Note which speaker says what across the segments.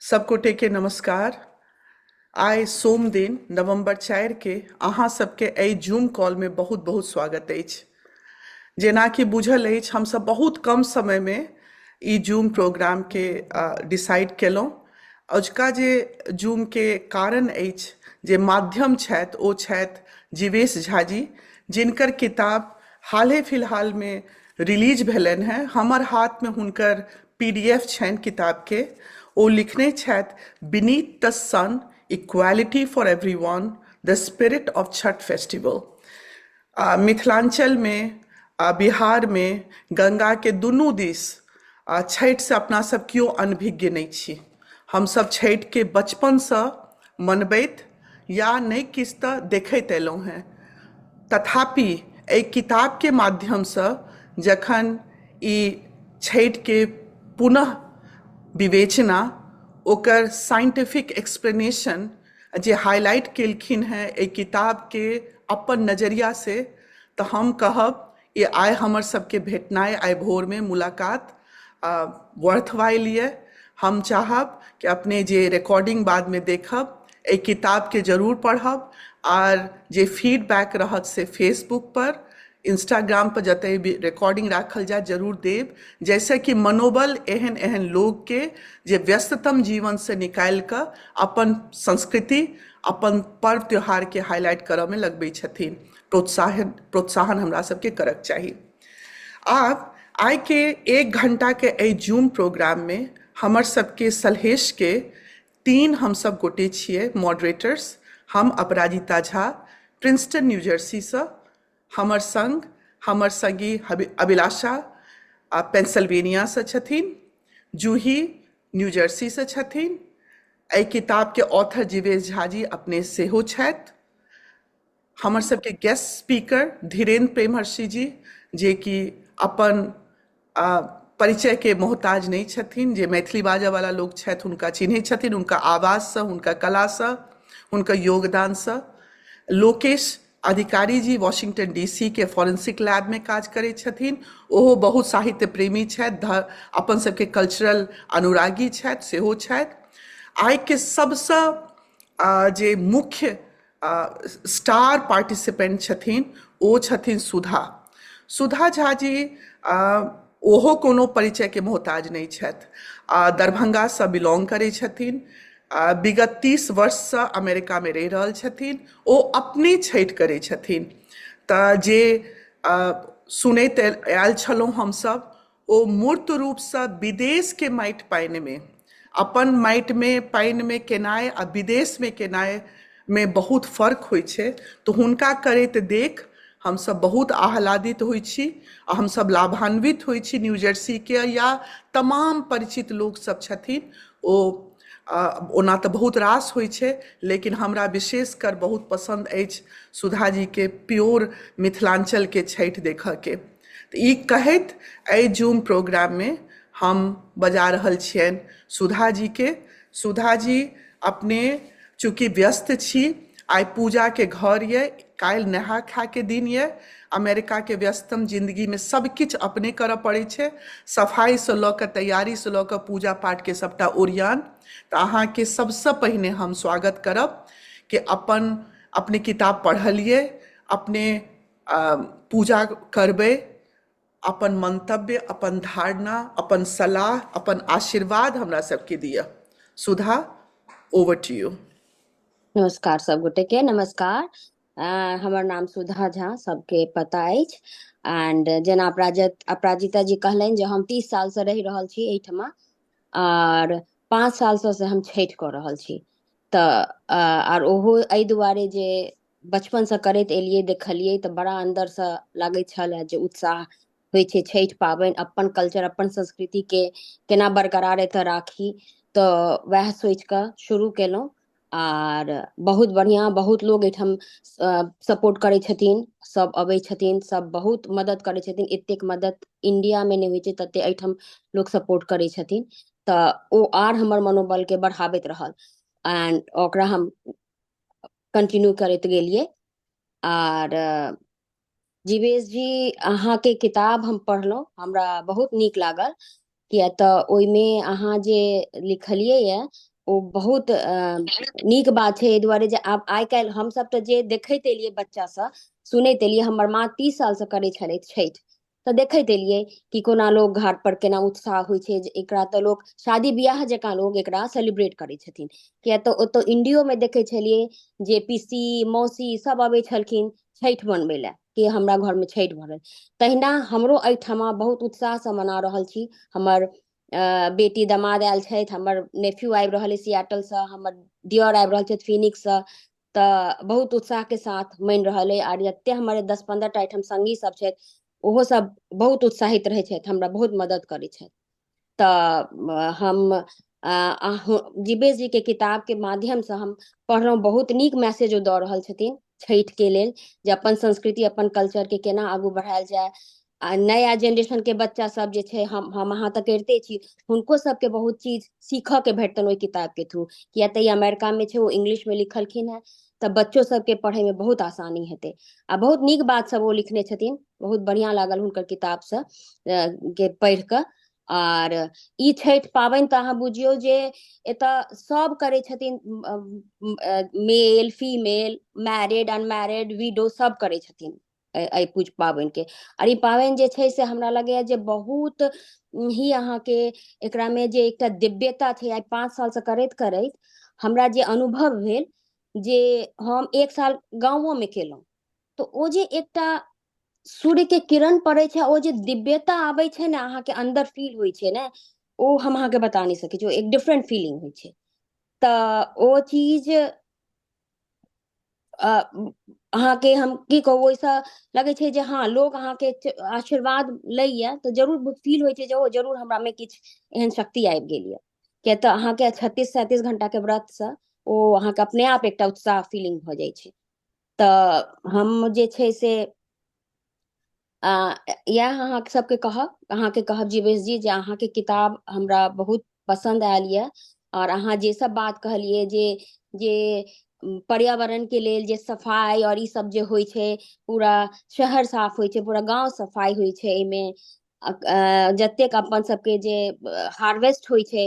Speaker 1: सबगोटे के नमस्कार। आइ सोम दिन नवम्बर 4 के अहाँ सबके एहि जूम कॉल में बहुत बहुत स्वागत अछि। जेनाकि बुझल अछि, हमसब बहुत कम समय में ई जूम प्रोग्राम के डिसाइड केलहुँ। अजुका जे जूम के कारण अछि, जे माध्यम छथि, ओ छथि जीवेश झा जी, जिनकर किताब हाले फिलहाल में रिलीज भेलनि हेँ। हमर हाथ में हुनकर PDF छनि किताब के। ओ लिखने छथि beneath the sun, equality for everyone, the spirit of Chhath festival. Mithilanchal में आ बिहार में गंगा के दुनू दिस छठि से अपना सब केओ अनभिज्ञ नहि छी। हमसब छठि के बचपनसँ मनबैत या नहि किछु तऽ देखैत अयलहुँ हेँ। तथापि एहि किताबके माध्यमसँ जखन ई छठिके पुनः विवेचना, ओकर साइंटिफिक एक्सप्लेनेशन जे हाईलाइट केलखिन हेँ एहि किताबके अपन नजरिया से, तऽ हम कहब ई आइ हमर सबके भेटनाइ, आइ भोरमे मुलाकात वर्थवाइल यऽ। हम चाहब कि अपने जे रिकॉर्डिंग बादमे देखब, एहि किताबके जरूर पढ़ब, आर जे फीडबैक रहत से फेसबुक पर, इंस्टाग्राम पर जतय भी रिकॉर्डिंग राखल जाय जरूर देब, जैसे कि मनोबल एहन एहन लोकके जे व्यस्ततम जीवन से निकालि कऽ अपन संस्कृति, अपन पर्व त्योहार के हाईलाइट करऽ में लगबै छथिन। प्रोत्साहन प्रोत्साहन हमरा सबके करक चाही। आब आइ के 1 घंटा के एहि जूम प्रोग्राम में हमर सबके सलहेश के 3 हमसब गोटे छियै मॉडरेटर्स। हम अपराजिता झा, प्रिंसटन न्यूजर्सी से, हमर संग हमर संगी अभिलाषा पेंसिल्वेनिया से छथिन, जूही न्यूजर्सी से छथिन, एहि किताब के ऑथर जीवेश झा जी अपने सेहो छथि। हमर सबके गेस्ट स्पीकर धीरेन्द्र प्रेमर्षि जी, जे कि अपन परिचय के मोहताज नहि छथिन, जे मैथिली बाजऽ वाला लोक छथि हुनका चिन्है छथिन, हुनका आवाजसँ, हुनका कलासँ, हुनकर योगदानसँ। लोकेश अधिकारी जी वॉशिंगटन डीसी के फॉरेंसिक लैब में काज करै छथिन, ओहो बहुत साहित्य प्रेमी छथि, अपन सबके कल्चरल अनुरागी छथि, सेहो छथि। आइ के सबसँ जे मुख्य स्टार पार्टिसिपेंट छथिन ओ छथिन सुधा। सुधा झा जी ओहो कोनो परिचय के मोहताज नहि छथि। दरभंगासँ बिलोंग करै छथिन, विगत 30 वर्षसँ अमेरिकामे रहि रहल छथिन, ओ अपने छठि करै छथिन। तऽ जे सुनैत आयल छलहुँ हमसब, ओ मूर्त रूपसँ विदेशके माटि पानिमे, अपन माटिमे पानिमे केनाइ आ विदेशमे केनाइ मे बहुत फर्क होइ छै, तऽ हुनका करैत देख हमसब बहुत आह्लादित होइ छी आ हमसब लाभान्वित होइ छी। न्यूजर्सीके या तमाम परिचित लोक सब छथिन, ओ ओना तऽ बहुत रास होइ छै, लेकिन हमरा विशेषकर बहुत पसन्द अछि सुधा जीके प्योर मिथिलाञ्चलके छठि देखऽके। तऽ ई कहैत एहि जूम प्रोग्राममे हम बजा रहल छियनि सुधा जीके। सुधा जी, अपने चूँकि व्यस्त छी, आइ पूजाके घर यऽ, काल्हि नहा खाके दिन यऽ, अमेरिकाके व्यस्तम जिंदगीमे सब किछु अपने करऽ पड़ै छै, सफाइसँ लऽ कऽ तैयारीसँ लऽ कऽ पूजा पाठके सबटा ओरियान, तऽ अहाँके सबसँ पहिने हम स्वागत करब कि अपन अपने किताब पढ़लियै, अपने पूजा करबै, अपन मंतव्य, अपन धारणा, अपन सलाह, अपन आशीर्वाद हमरा सबके दिअ। सुधा, ओवर टू यू।
Speaker 2: नमस्कार सब गोटे के नमस्कार। हमर नाम सुधा झा सबके पता अछि। एंड जेना अपराजिता जी कहलनि जे हम 30 साल से रहि रहल छी एहिठमा, आर 5 साल से हम छठि कऽ रहल छी। तऽ आर ओहो एहि दुआरे जे बचपन से करैत एलियै, देखलियै, तऽ बड़ा अंदर से लागैत छल जे उत्साह होइ छै छठि पाबनि, अपन कल्चर अपन संस्कृति के केना बरकरार एतऽ राखी, तऽ वएह सोचि कऽ शुरू केलहुँ। आर बहुत बढ़िआँ, बहुत लोग एहिठाम सपोर्ट करै छथिन, सब अबै छथिन, सब बहुत मदद करै छथिन। एतेक मदद इंडिया मे नहि होइ छै तते एहिठाम लोग सपोर्ट करै छथिन, तऽ ओ आर हमर मनोबल के बढ़ाबैत रहल एंड ओकरा हम कंटिन्यू करैत गेलियै। आर जीवेश जी, अहाँके किताब हम पढ़लहुँ, हमरा बहुत नीक लागल, किया तऽ ओहिमे अहाँ जे लिखलियै ये ओ बहुत नीक बात छै। एहि दुआरे जे आब आइ काल्हि हमसभ तऽ जे देखैत एलियै बच्चासँ सुनैत एलियै, हमर माँ 30 सालसँ करै छलथि छठि, तऽ देखैत एलियै कि कोना लोग घाट पर केना उत्साह होइ छै, जे एकरा तऽ लोक शादी बियाह जकाँ लोग एकरा सेलिब्रेट करै छथिन। किया तऽ ओतऽ इंडियो मे देखै छलियै जे पीसी मौसी सब अबै छलखिन छठि मनबै लए कि हमरा घर मे छठि भऽ रहल। तहिना हमरो एहिठमा बहुत उत्साहसँ मना रहल छी। हमर बेटी दमाद आयल छथि, हमर नेफ्यू आबि रहल अछि सियाटलसँ, हमर दियर आबि रहल छथि फिनिक्ससँ, तऽ बहुत उत्साह के साथ मनि रहल अइ। आर जते हमर 10-15 टा एहिठाम संगी सब छथि ओहो सब बहुत उत्साहित रहै छथि, हमरा बहुत मदद करै छथि। तऽ हम जीवेश जी के किताब के माध्यम से हम पढ़लहुँ, बहुत नीक मैसेज ओ दऽ रहल छथिन छठि के लेल, जे अपन संस्कृति अपन कल्चर के केना आगू बढ़ायल जाय। आ नया जेनरेशन के बच्चा सब जे छै, हम अहाँ तऽ करिते छी, हुनको सबके बहुत चीज सीखऽ के भेटतनि ओहि किताब के थ्रू। किया तऽ ई अमेरिका मे छै, ओ इंग्लिश मे लिखलखिन हेँ, तऽ बच्चो सबके पढ़य मे बहुत आसानी हेतै। आ बहुत नीक बात सब ओ लिखने छथिन, बहुत बढ़िया लागल हुनकर किताब से के पढ़ि कऽ। आर ई छठि पाबनि तऽ अहाँ बुझियौ जे एतऽ सब करै छथिन, male female married unmarried widow सब करै छथिन एहि पूज पाबनि के। आर ई पाबनि जे छै से हमरा लगैया जे बहुत ही अहाँके एकरा मे जे एकटा दिव्यता छै। आइ 5 साल से करैत करैत हमरा जे अनुभव भेल जे हम 1 साल गाँवो मे केलहुँ, तऽ ओ जे एकटा सूर्य के किरण पड़ै छै, ओ जे दिव्यता आबै छै ने, अहाँके अन्दर फील होइ छै ने, ओ हम अहाँके बता नहि सकै छी, ओ एक डिफरेंट फीलिंग होइ छै। तऽ ओ चीज अहाँके हम की कहू, ओहिसँ लगै छै जे हँ लोग अहाँके आशीर्वाद लैया तऽ जरूर फील होइ छै जे ओ जरूर हमरा मे किछु एहन शक्ति आबि गेल यऽ। किया तऽ अहाँके 36-37 घंटा के व्रतसँ ओ अहाँके अपने आप एकटा उत्साह फीलिंग भऽ जाइ छै। तऽ हम जे छै से इएह अहाँ सबके कहब, अहाँके कहब जीवेश जी जे अहाँके किताब हमरा बहुत पसन्द आयल यऽ। और अहाँ जे सब बात कहलियै जे जे पर्यावरण के लेल जे सफाई और ई सब जे होइ छै, पूरा शहर साफ होइ छै, पूरा गाँव सफाई होइ छै, एहिमे जतेक अपन सबके जे हार्वेस्ट होइ छै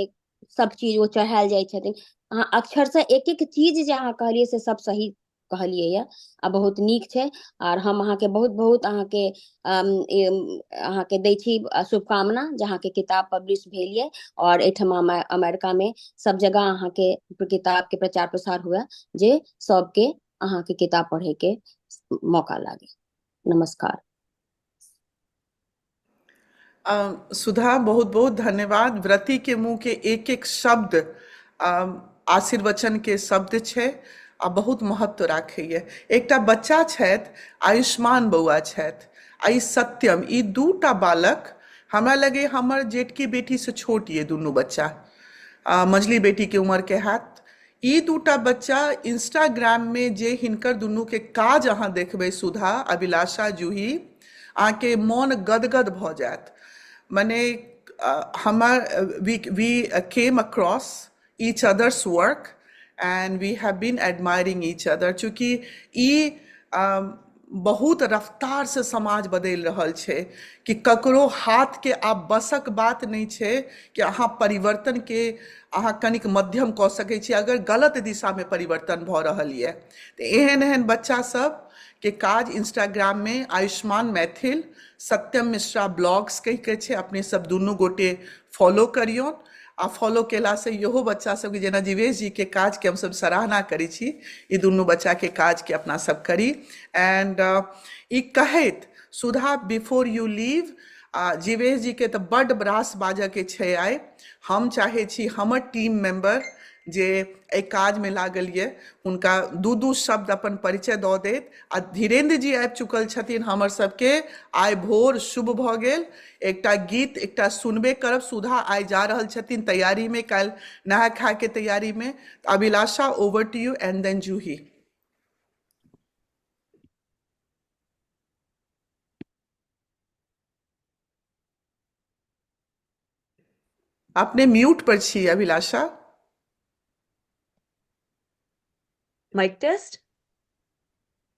Speaker 2: सब चीज ओ चढ़ायल जाइ छथिन। अहाँ अक्षर से एक एक चीज जे अहाँ कहलियै से सब सही कहलियै यऽ आ बहुत नीक छै। आर हम अहाँके बहुत बहुत अहाँके अहाँके दै छी शुभकामना जे अहाँके किताब पब्लिश भेल यऽ और एहिठमा अमेरिका में सब जगह अहाँके किताब के प्रचार प्रसार हुए, जे सबके अहाँके किताब पढ़े के मौका लागे। नमस्कार।
Speaker 1: सुधा, बहुत बहुत धन्यवाद। व्रती के मुँह के एक एक शब्द आशीर्वचन के शब्द छै आ बहुत महत्व राखैए। एकटा बच्चा छथि, आयुष्मान बौआ छथि, आ ई सत्यम, ई दूटा बालक हमरा लगैए हमर जेठकी बेटीसँ छोट ये दुनू बच्चा, मझली बेटीके उमरके हैत। ई दूटा बच्चा इंस्टाग्राम में जे हिनकर दुनू के काज अहाँ देखबै, सुधा, अभिलाषा, जूही, अहाँके मोन गदगद भऽ जायत। मने हमर we came across each other's work and we have been admiring each other. चूँकि ई बहुत रफ्तार से समाज बदलि रहल छै कि ककरो हाथ के आब बसक बात नहि छै कि अहाँ परिवर्तन के अहाँ कनिक मध्यम कऽ सकै छी अगर गलत दिशा में परिवर्तन भऽ रहल यऽ। तऽ एहन एहन बच्चा सब के काज इंस्टाग्राम में आयुष्मान मैथिल, सत्यम मिश्रा ब्लॉग्स कहि के छै, अपने सब दुनू गोटे फॉलो करियौन। आ फॉलो केलासँ इहो बच्चा सबके, जेना जीवेश जी के काजके हमसब सराहना करै छी, ई दुनू बच्चाके काजके अपना सब करी। एंड ई कहैत सुधा, बिफोर यू लीव, आ जीवेश जी के तऽ बड्ड रास बाजऽके छै आइ। हम चाहै छी हमर टीम मेम्बर जे एहि काजमे लागल यऽ हुनका दू दू शब्द अपन परिचय दऽ देत। आ धीरेन्द्र जी आबि चुकल छथिन हमर सबके, आइ भोर शुभ भऽ गेल। एकटा गीत एकटा सुनबे करब। सुधा आइ जा रहल छथिन तैयारी में, काल्हि नहा खा के तैयारी में। Abhilasha, over to you and then Juhi. अपने म्यूट पर छी अभिलाषा।
Speaker 3: माइक टेस्ट,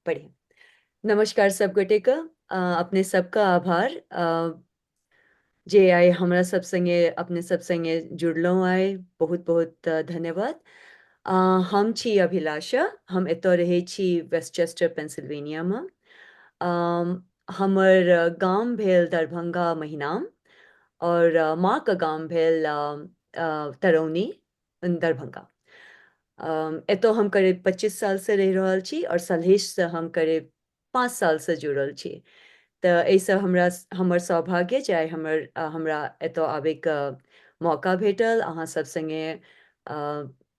Speaker 3: बढ़िया। नमस्कार सब गोटे का, अपने सबका आभार। जे आइ हमरा सब संगे अपने सब संगे जुड़लहुँ आइ, बहुत बहुत धन्यवाद। हम छी अभिलाषा, हम एतऽ रहै छी वेस्टचेस्टर पेंसिल्वेनियामे। हमर गाम भेल दरभंगा महिनाम और माँके गाम भेल तरौनी दरभंगा। एतऽ हम करीब 25 सालसँ रहि रहल छी और सलहेशसँ हम करीब 5 सालसँ जुड़ल छी। तऽ एहिसँ हमरा हमर सौभाग्य जे आइ हमर हमरा एतऽ आबैके मौका भेटल, अहाँ सब संगे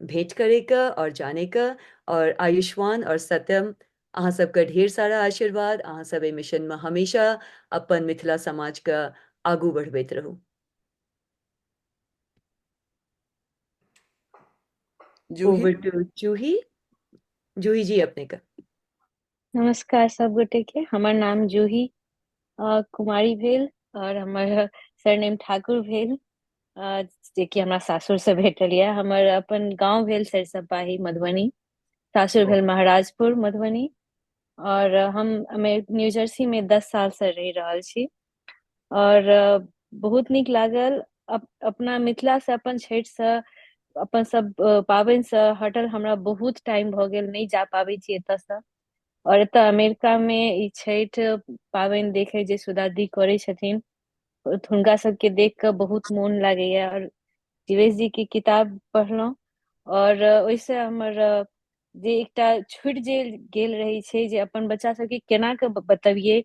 Speaker 3: भेंट करैके आओर जानैके। आओर आयुष्मान आओर सत्यम, अहाँ सबके ढेर सारा आशीर्वाद। अहाँ सब एहि मिशनमे हमेशा अपन मिथिला समाजके आगू बढ़बैत रहू।
Speaker 1: जूही।
Speaker 3: Over to Juhi. जूही जी अपने का।
Speaker 4: नमस्कार सब गोटे के, हमर नाम जूही कुमारी भेल और हमर सरनेम ठाकुर भेल, जेकि हमरा सासुर से भेटल यऽ। हमर अपन गांव भेल सरिसब-पाही मधुबनी, सासुर भेल महाराजपुर मधुबनी, और हम न्यू जर्सी में 10 साल से रहि रहल छी। और बहुत नीक लागल अपना मिथिला से, अपन छठि से, अपन सब पाबनि से हटल हमरा बहुत टाइम भऽ गेल, नहि जा पाबै छी एतऽ से। और एतऽ अमेरिका में ई छठि पाबनि देखे जे सुधा दी करै छथिन, हुनका सबके देख कऽ बहुत मोन लागैया। और जीवेश जी के किताब पढ़लहुँ और ओहिसँ हमर जे एकटा छुटि जे गेल रहै छै जे अपन बच्चा सबके केना कऽ बतबियै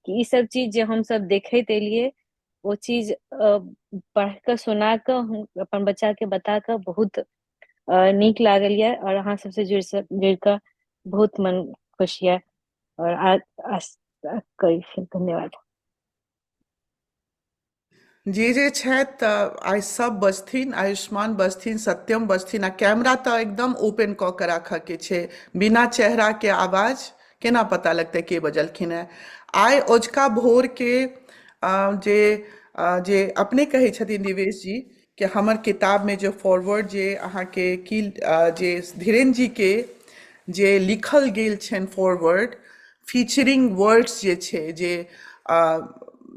Speaker 4: कि ई सब चीज जे हमसब देखैत एलियै, ओ चीज पढ़ कऽ सुना कऽ हम अपन बच्चा के बता कऽ बहुत नीक लागल यऽ। और अहाँ सबसँ जुड़ि कऽ बहुत मन खुश यऽ और करै छी। धन्यवाद।
Speaker 1: जे जे छथि तऽ आइ सब बजथिन, आयुष्मान बजथिन, सत्यम बजथिन, आ कैमरा तऽ एकदम ओपन कऽ के राखऽ के छै, बिना चेहरा के आवाज केना पता लगतै के बजलखिन हेँ। आइ ओझका भोर के जे जे अपने कहै छथिन दिवेश जी कि हमर किताब में जे फॉरवर्ड जे अहाँके की जे धीरेन्द्र जी के जे लिखल गेल छनि फॉरवर्ड फीचरिंग वर्ड्स जे छै, जे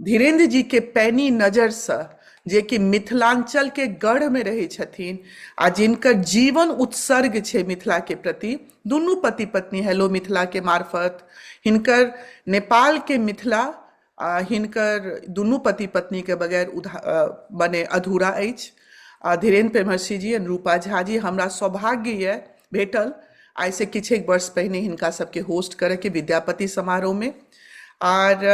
Speaker 1: धीरेन्द्र जी के पैनी नजरसँ, जे कि मिथिलाञ्चल के गढ़मे रहै छथिन आ जिनकर जीवन उत्सर्ग छै मिथिला के प्रति, दुनू पति पत्नी हेलो मिथिला के मार्फत हिनकर नेपाल के मिथिला आ हिनकर दुनू पति पत्नी के बगैर मने अधूरा अछि। आ धीरेन्द्र प्रेमर्षि जी एंड रूपा झा जी, हमरा सौभाग्य यऽ भेटल आइसँ किछेक वर्ष पहिने हिनका सबके होस्ट करैके विद्यापति समारोहमे, आर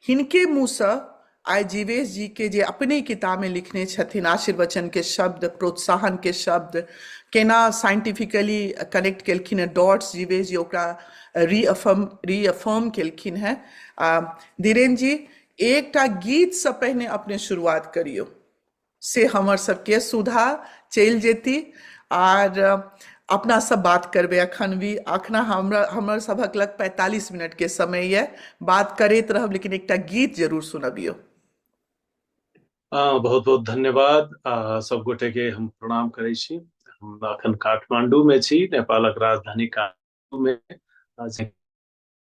Speaker 1: हिनके मुँहसँ आइ जीवेश जी के जे अपने किताबमे लिखने छथिन आशीर्वचन के शब्द, प्रोत्साहन के शब्द, केना साइंटिफिकली कनेक्ट केलखिन हेँ डॉट्स जीवेश जी, ओकरा रीअफर्म केलखिन हेँ। आ धीरेन्द्र जी, एकटा गीतसँ पहिने अपने शुरुआत करियौ, से हमर सबके सुधा चलि जेती आर अपना सब बात करबै अखन भी। अखना हमरा हमर सभक लग 45 मिनट के समय यऽ, बात करैत रहब, लेकिन एकटा गीत जरूर सुनबियौ।
Speaker 5: बहुत बहुत धन्यवाद। सब गोटे के हम प्रणाम करै छी। हम अखन काठमांडू में छी, नेपालक राजधानी काठमांडू में।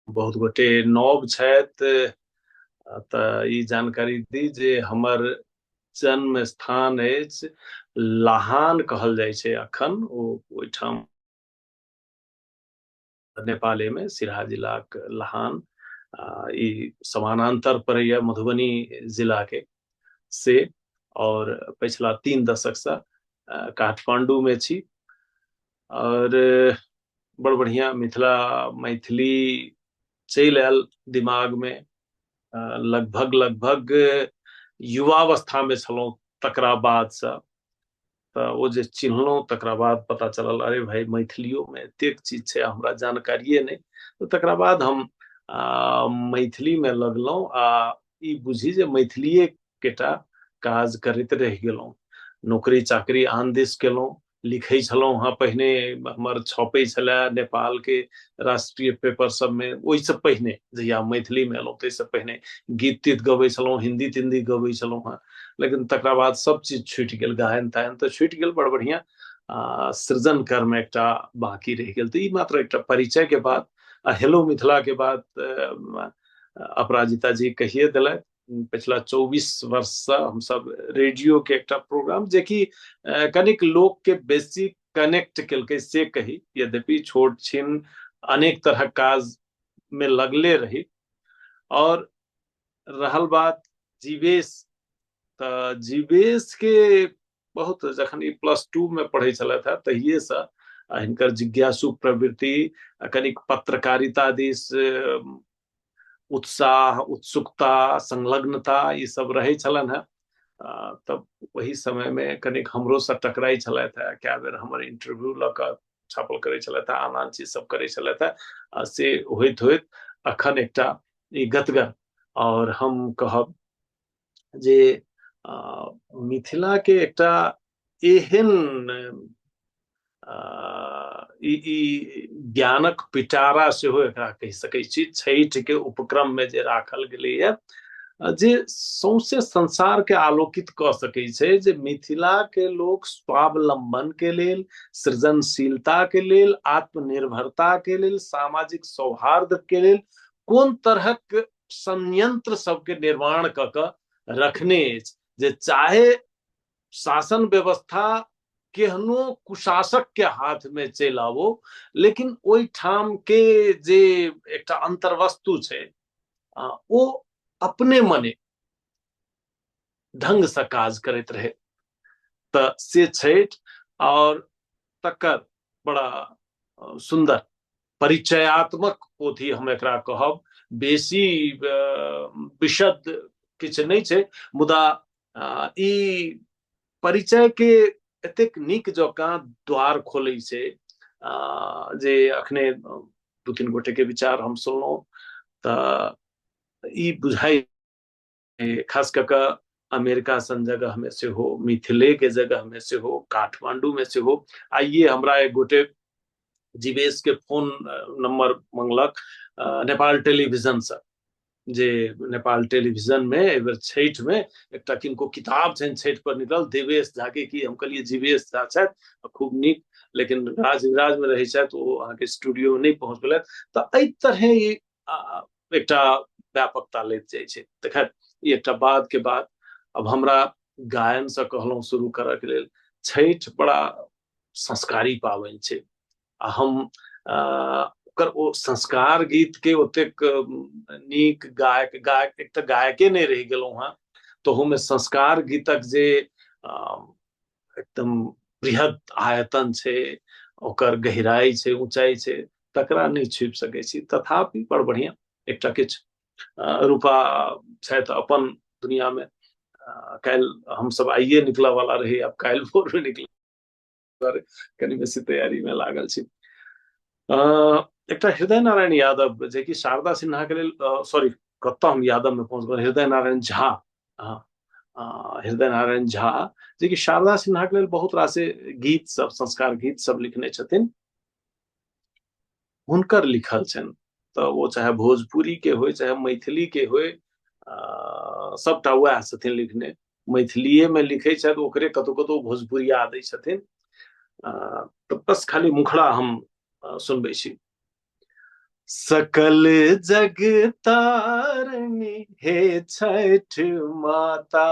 Speaker 5: बहुत गोटे नव छथि तऽ ई जानकारी दी जे हमर जन्म स्थान अछि लहान कहल जाइ छै अखन ओ ओहिठाम नेपाले में सिरहा जिलाक लहान, ई समानांतर पड़ैया मधुबनी जिला के से, और पिछला 3 दशक से काठमांडू में छी। और बड़ बढ़िया मिथिला मैथिली चलि आयल दिमाग में, लगभग लगभग युवावस्था में छलहुँ तकरा बाद से, तऽ ओ जे चिन्हलहुँ तकरा बाद पता चलल अरे भाई मैथिलियो में एतेक चीज छै, हमरा जानकारिए नहि। तऽ तकरा बाद हम मैथिली में लगलहुँ आ ई बुझी जे मैथिलीए के टा काज करैत रहि गेलहुँ। नौकरी चाकरी आन दिस केलहुँ, लिखै छलहुँ हँ, पहिने हमर छपै छलए नेपाल के राष्ट्रीय पेपर सबमे, ओहिसँ पहिने जहिया मैथिलीमे एलहुँ ताहिसँ पहिने गीत तीत गबै छलहुँ, हिंदी तिंदी गबै छलहुँ हँ, लेकिन तकरा बाद सब चीज छूटि गेल, गायन तायन तऽ छूटि गेल, बड़ बढ़िआँ सृजन कर्म एकटा बाँकी रहि गेल। तऽ ई मात्र एकटा परिचय के बाद, आ हेलो मिथिला के बाद अपराजिता जी कहिए देलथि। पिछला 24 वर्षसँ हमसब रेडियो के एकटा प्रोग्राम जेकि कनिक लोक के बेसी कनेक्ट केलकै से कही, यद्यपि छोट छिन अनेक तरहक काज में लगले रही। और रहल बात जीवेश, तऽ जीवेश के बहुत जखन ई +2 में पढ़ै छलथि हेँ तहिएसँ हिनकर जिज्ञासु प्रवृत्ति, कनिक पत्रकारिता दिस उत्साह, उत्सुकता, संलग्नता ई सब रहै छलनि हेँ। तब ओहि समय में कनिक हमरो से टकराइ छलथि हेँ, कए बेर हमर इंटरव्यू लऽ कऽ छापल करै छलथि हेँ, आन आन चीज सब करै छलथि हेँ। आ से होइत होइत अखन एकटा ई गतगर, और हम कहब जे मिथिला के एकटा एहन ई ज्ञानक पिटारा सेहो एकरा कहि सकै छी, छठि के उपक्रम में जे राखल गेलैया जे सौंसे संसार के आलोकित कऽ सकै छै, जे मिथिला के लोक स्वावलंबन के लेल, सृजनशीलता के लेल, आत्मनिर्भरता के लेल, सामाजिक सौहार्द के लेल कोन तरहक संयंत्र सबके निर्माण कऽ कऽ रखने अछि, जे चाहे शासन व्यवस्था केहनो कुशासक के हाथ में चलि आबो, लेकिन ओहिठाम के जे एकटा अंतर्वस्तु छै ओ अपने मने ढंग से काज करैत रहे। तऽ से छठि और तकर बड़ा सुंदर परिचयात्मक पोथी हम एकरा कहब, बेसी विशद किछु नहि छै, मुदा ई परिचय के एतेक नीक जकाँ द्वार खोलै छै जे अखने 2-3 गोटे के विचार हम सुनलहुँ तऽ ई बुझाइ, खास कऽ कऽ अमेरिका सन जगह में सेहो, मिथिले के जगह में सेहो, काठमांडू में सेहो। आइए हमरा एक गोटे जीवेश के फोन नंबर मंगलक नेपाल टेलीविजन से, जे नेपाल टेलीविजन में एहि बेर छठि में एकटा किनको किताब छनि छठि पर निकलल, देवेश झा के, की हम कहलियै जीवेश झा छथि, खूब नीक, लेकिन राजविराज में रहै छथि, ओ अहाँके स्टूडियो में नहि पहुँच पेलथि। तऽ एहि तरहे ई एकटा व्यापकता लैत जाइ छै। तऽ खैर ई एकटा बाद के बाद। अब हमरा गायन से कहलहुँ शुरू करऽ के लेल, छठि बड़ा संस्कारी पाबनि छै, आ हम ओकर ओ संस्कार गीत के ओतेक नीक गायक गायक एक तऽ गायके नहि रहि गेलहुँ हेँ, तहूमे संस्कार गीतक जे एकदम बृहद आयतन छै, ओकर गहराई छै, ऊंचाई छै, तकरा नहि छुपि सकै छी। तथापि बड़ बढ़िया एकटा किछु रूपा छथि अपन दुनिया में। काल्हि हमसब आइए निकलऽ वाला रही, आब काल्हि भोर में निकल, कनि बेसी तैयारी में लागल छी। एकटा हृदय नारायण यादव, जेकि शारदा सिन्हा के लेल, सॉरी कतऽ हम यादव में पहुंच गेल, हृदय नारायण झा, हृदय नारायण झा जेकि शारदा सिन्हा के लेल बहुत रास गीत सब, संस्कार गीत सब लिखने छथिन, हुनकर लिखल छनि। तऽ ओ चाहे भोजपुरी के होय चाहे मैथिली के होय, सबटा वएह छथिन लिखने, मैथिलीए में लिखै छथि, ओकरे कतौ कतौ भोजपुरिया दै छथिन। तऽ बस खाली मुखड़ा हम सुनबै छी। सकल जग तारणी हे छठ माता,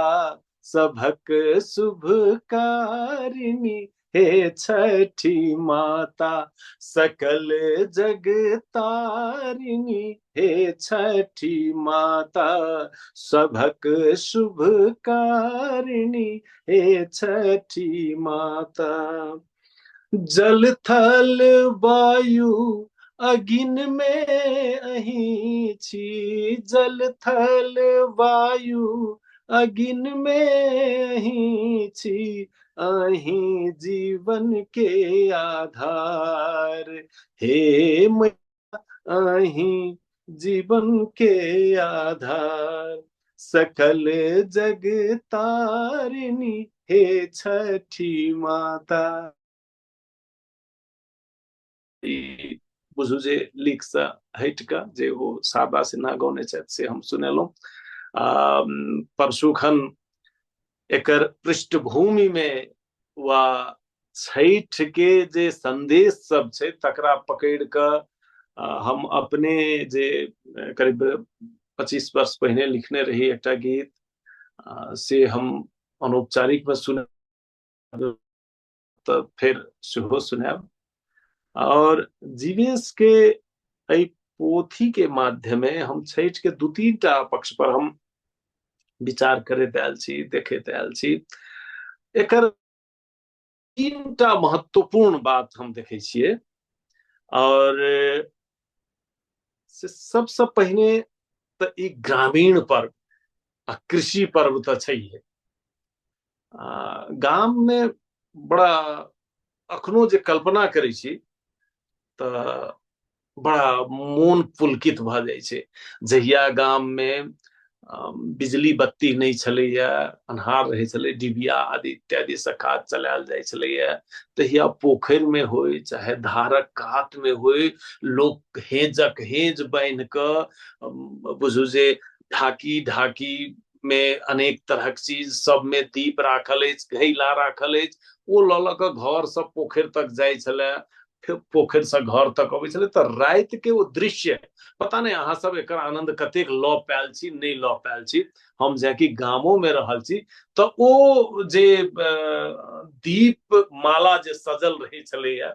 Speaker 5: सभक शुभ कारिणी हे छठी माता, सकल जग तारिणी हे छठी माता, सभक शुभ कारिणी हे छठी माता। जल थल वायु अगिन में अहीं छी, जल थल वायु अगिन में अहीं छी, अहीं जीवन के आधार हे मैया, अहीं जीवन के आधार, सकल जग तारिणी हे छठी माता। ई बुझू जे लीक से हटि कऽ जे ओ शारदा सिन्हा गौने छथि से हम सुनेलहुँ। परसुखन एकर पृष्ठभूमि में वा छठि के जे संदेश सब छै तकरा पकड़ि कऽ हम अपने जे करीब 25 वर्ष पहिने लिखने रही एकटा गीत, से हम अनौपचारिक में सुने तऽ फेर सेहो सुनायब। और जीवेश के एहि पोथी के माध्यमे हम छठि के दू तीन टा पक्ष पर हम विचार करैत आयल छी, देखैत आयल छी। एकर तीनटा महत्वपूर्ण बात हम देखै छियै। और से सबसँ पहिने तऽ ई ग्रामीण पर्व आ कृषि पर्व तऽ छैहे। गाम मे बड़ा अखनो जे कल्पना करै छी तऽ बड़ा मोन पुलकित भऽ जाइ छै। जहिया गाम मे बिजली बत्ती नहि छलैया, अन्हार रहै छलै, डिबिया आदि इत्यादि से काज चलायल जाइ छलैया, तहिया पोखरि मे होइ चाहे धारक कात मे होइ, लोक हेजक हेज बान्हि कऽ बुझू जे ढाकी ढाकी मे अनेक तरहक चीज सब मे दीप राखल अछि, घैला राखल अछि, ओ लऽ लऽ कऽ घर से पोखरि तक जाइ छलै, फेर पोखरि से घर तक अबै छलै। तऽ राति के ओ दृश्य, पता नहि अहाँ सब एकर आनंद कतेक लऽ पायल छी, नहि लऽ पायल छी। हम जेकि गामो में रहल छी तऽ ओ जे दीप माला जे सजल रहै छलैया,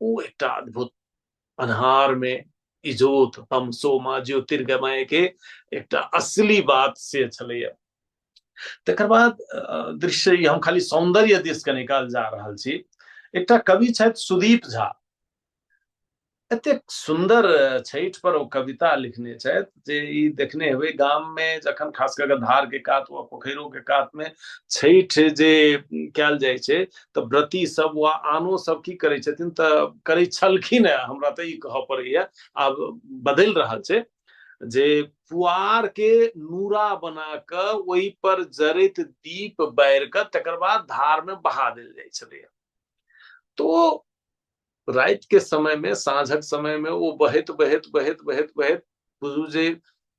Speaker 5: ओ एकटा अद्भुत अन्हार में इजोत तमसो मा ज्योतिर्गमय के एकटा असली बात से छलैया। तकर बाद दृश्य हम खाली सौंदर्य दिस के निकाल जा रहल छी। एकटा कवि छथि सुदीप झा, एतेक सुंदर छठि पर ओ कविता लिखने छथि जे ई देखने हेबै गाम में जखन खास कऽ धार के कात वा पोखरियो के कात में छठि जे कयल जाइ छै तऽ व्रती सब वा आनो सब की करै छथिन तऽ करै छलखिन हेँ, हमरा तऽ ई कहऽ पड़ैया, आब बदलि रहल छै, जे पुआर के नूरा बना कऽ ओहि पर जरैत दीप बारि कऽ तकर बाद धार में बहा देल जाइ छलैया। तो राति के समय में, साँझक समय में ओ बहैत बहैत बहैत बहैत बहैत बुझू जे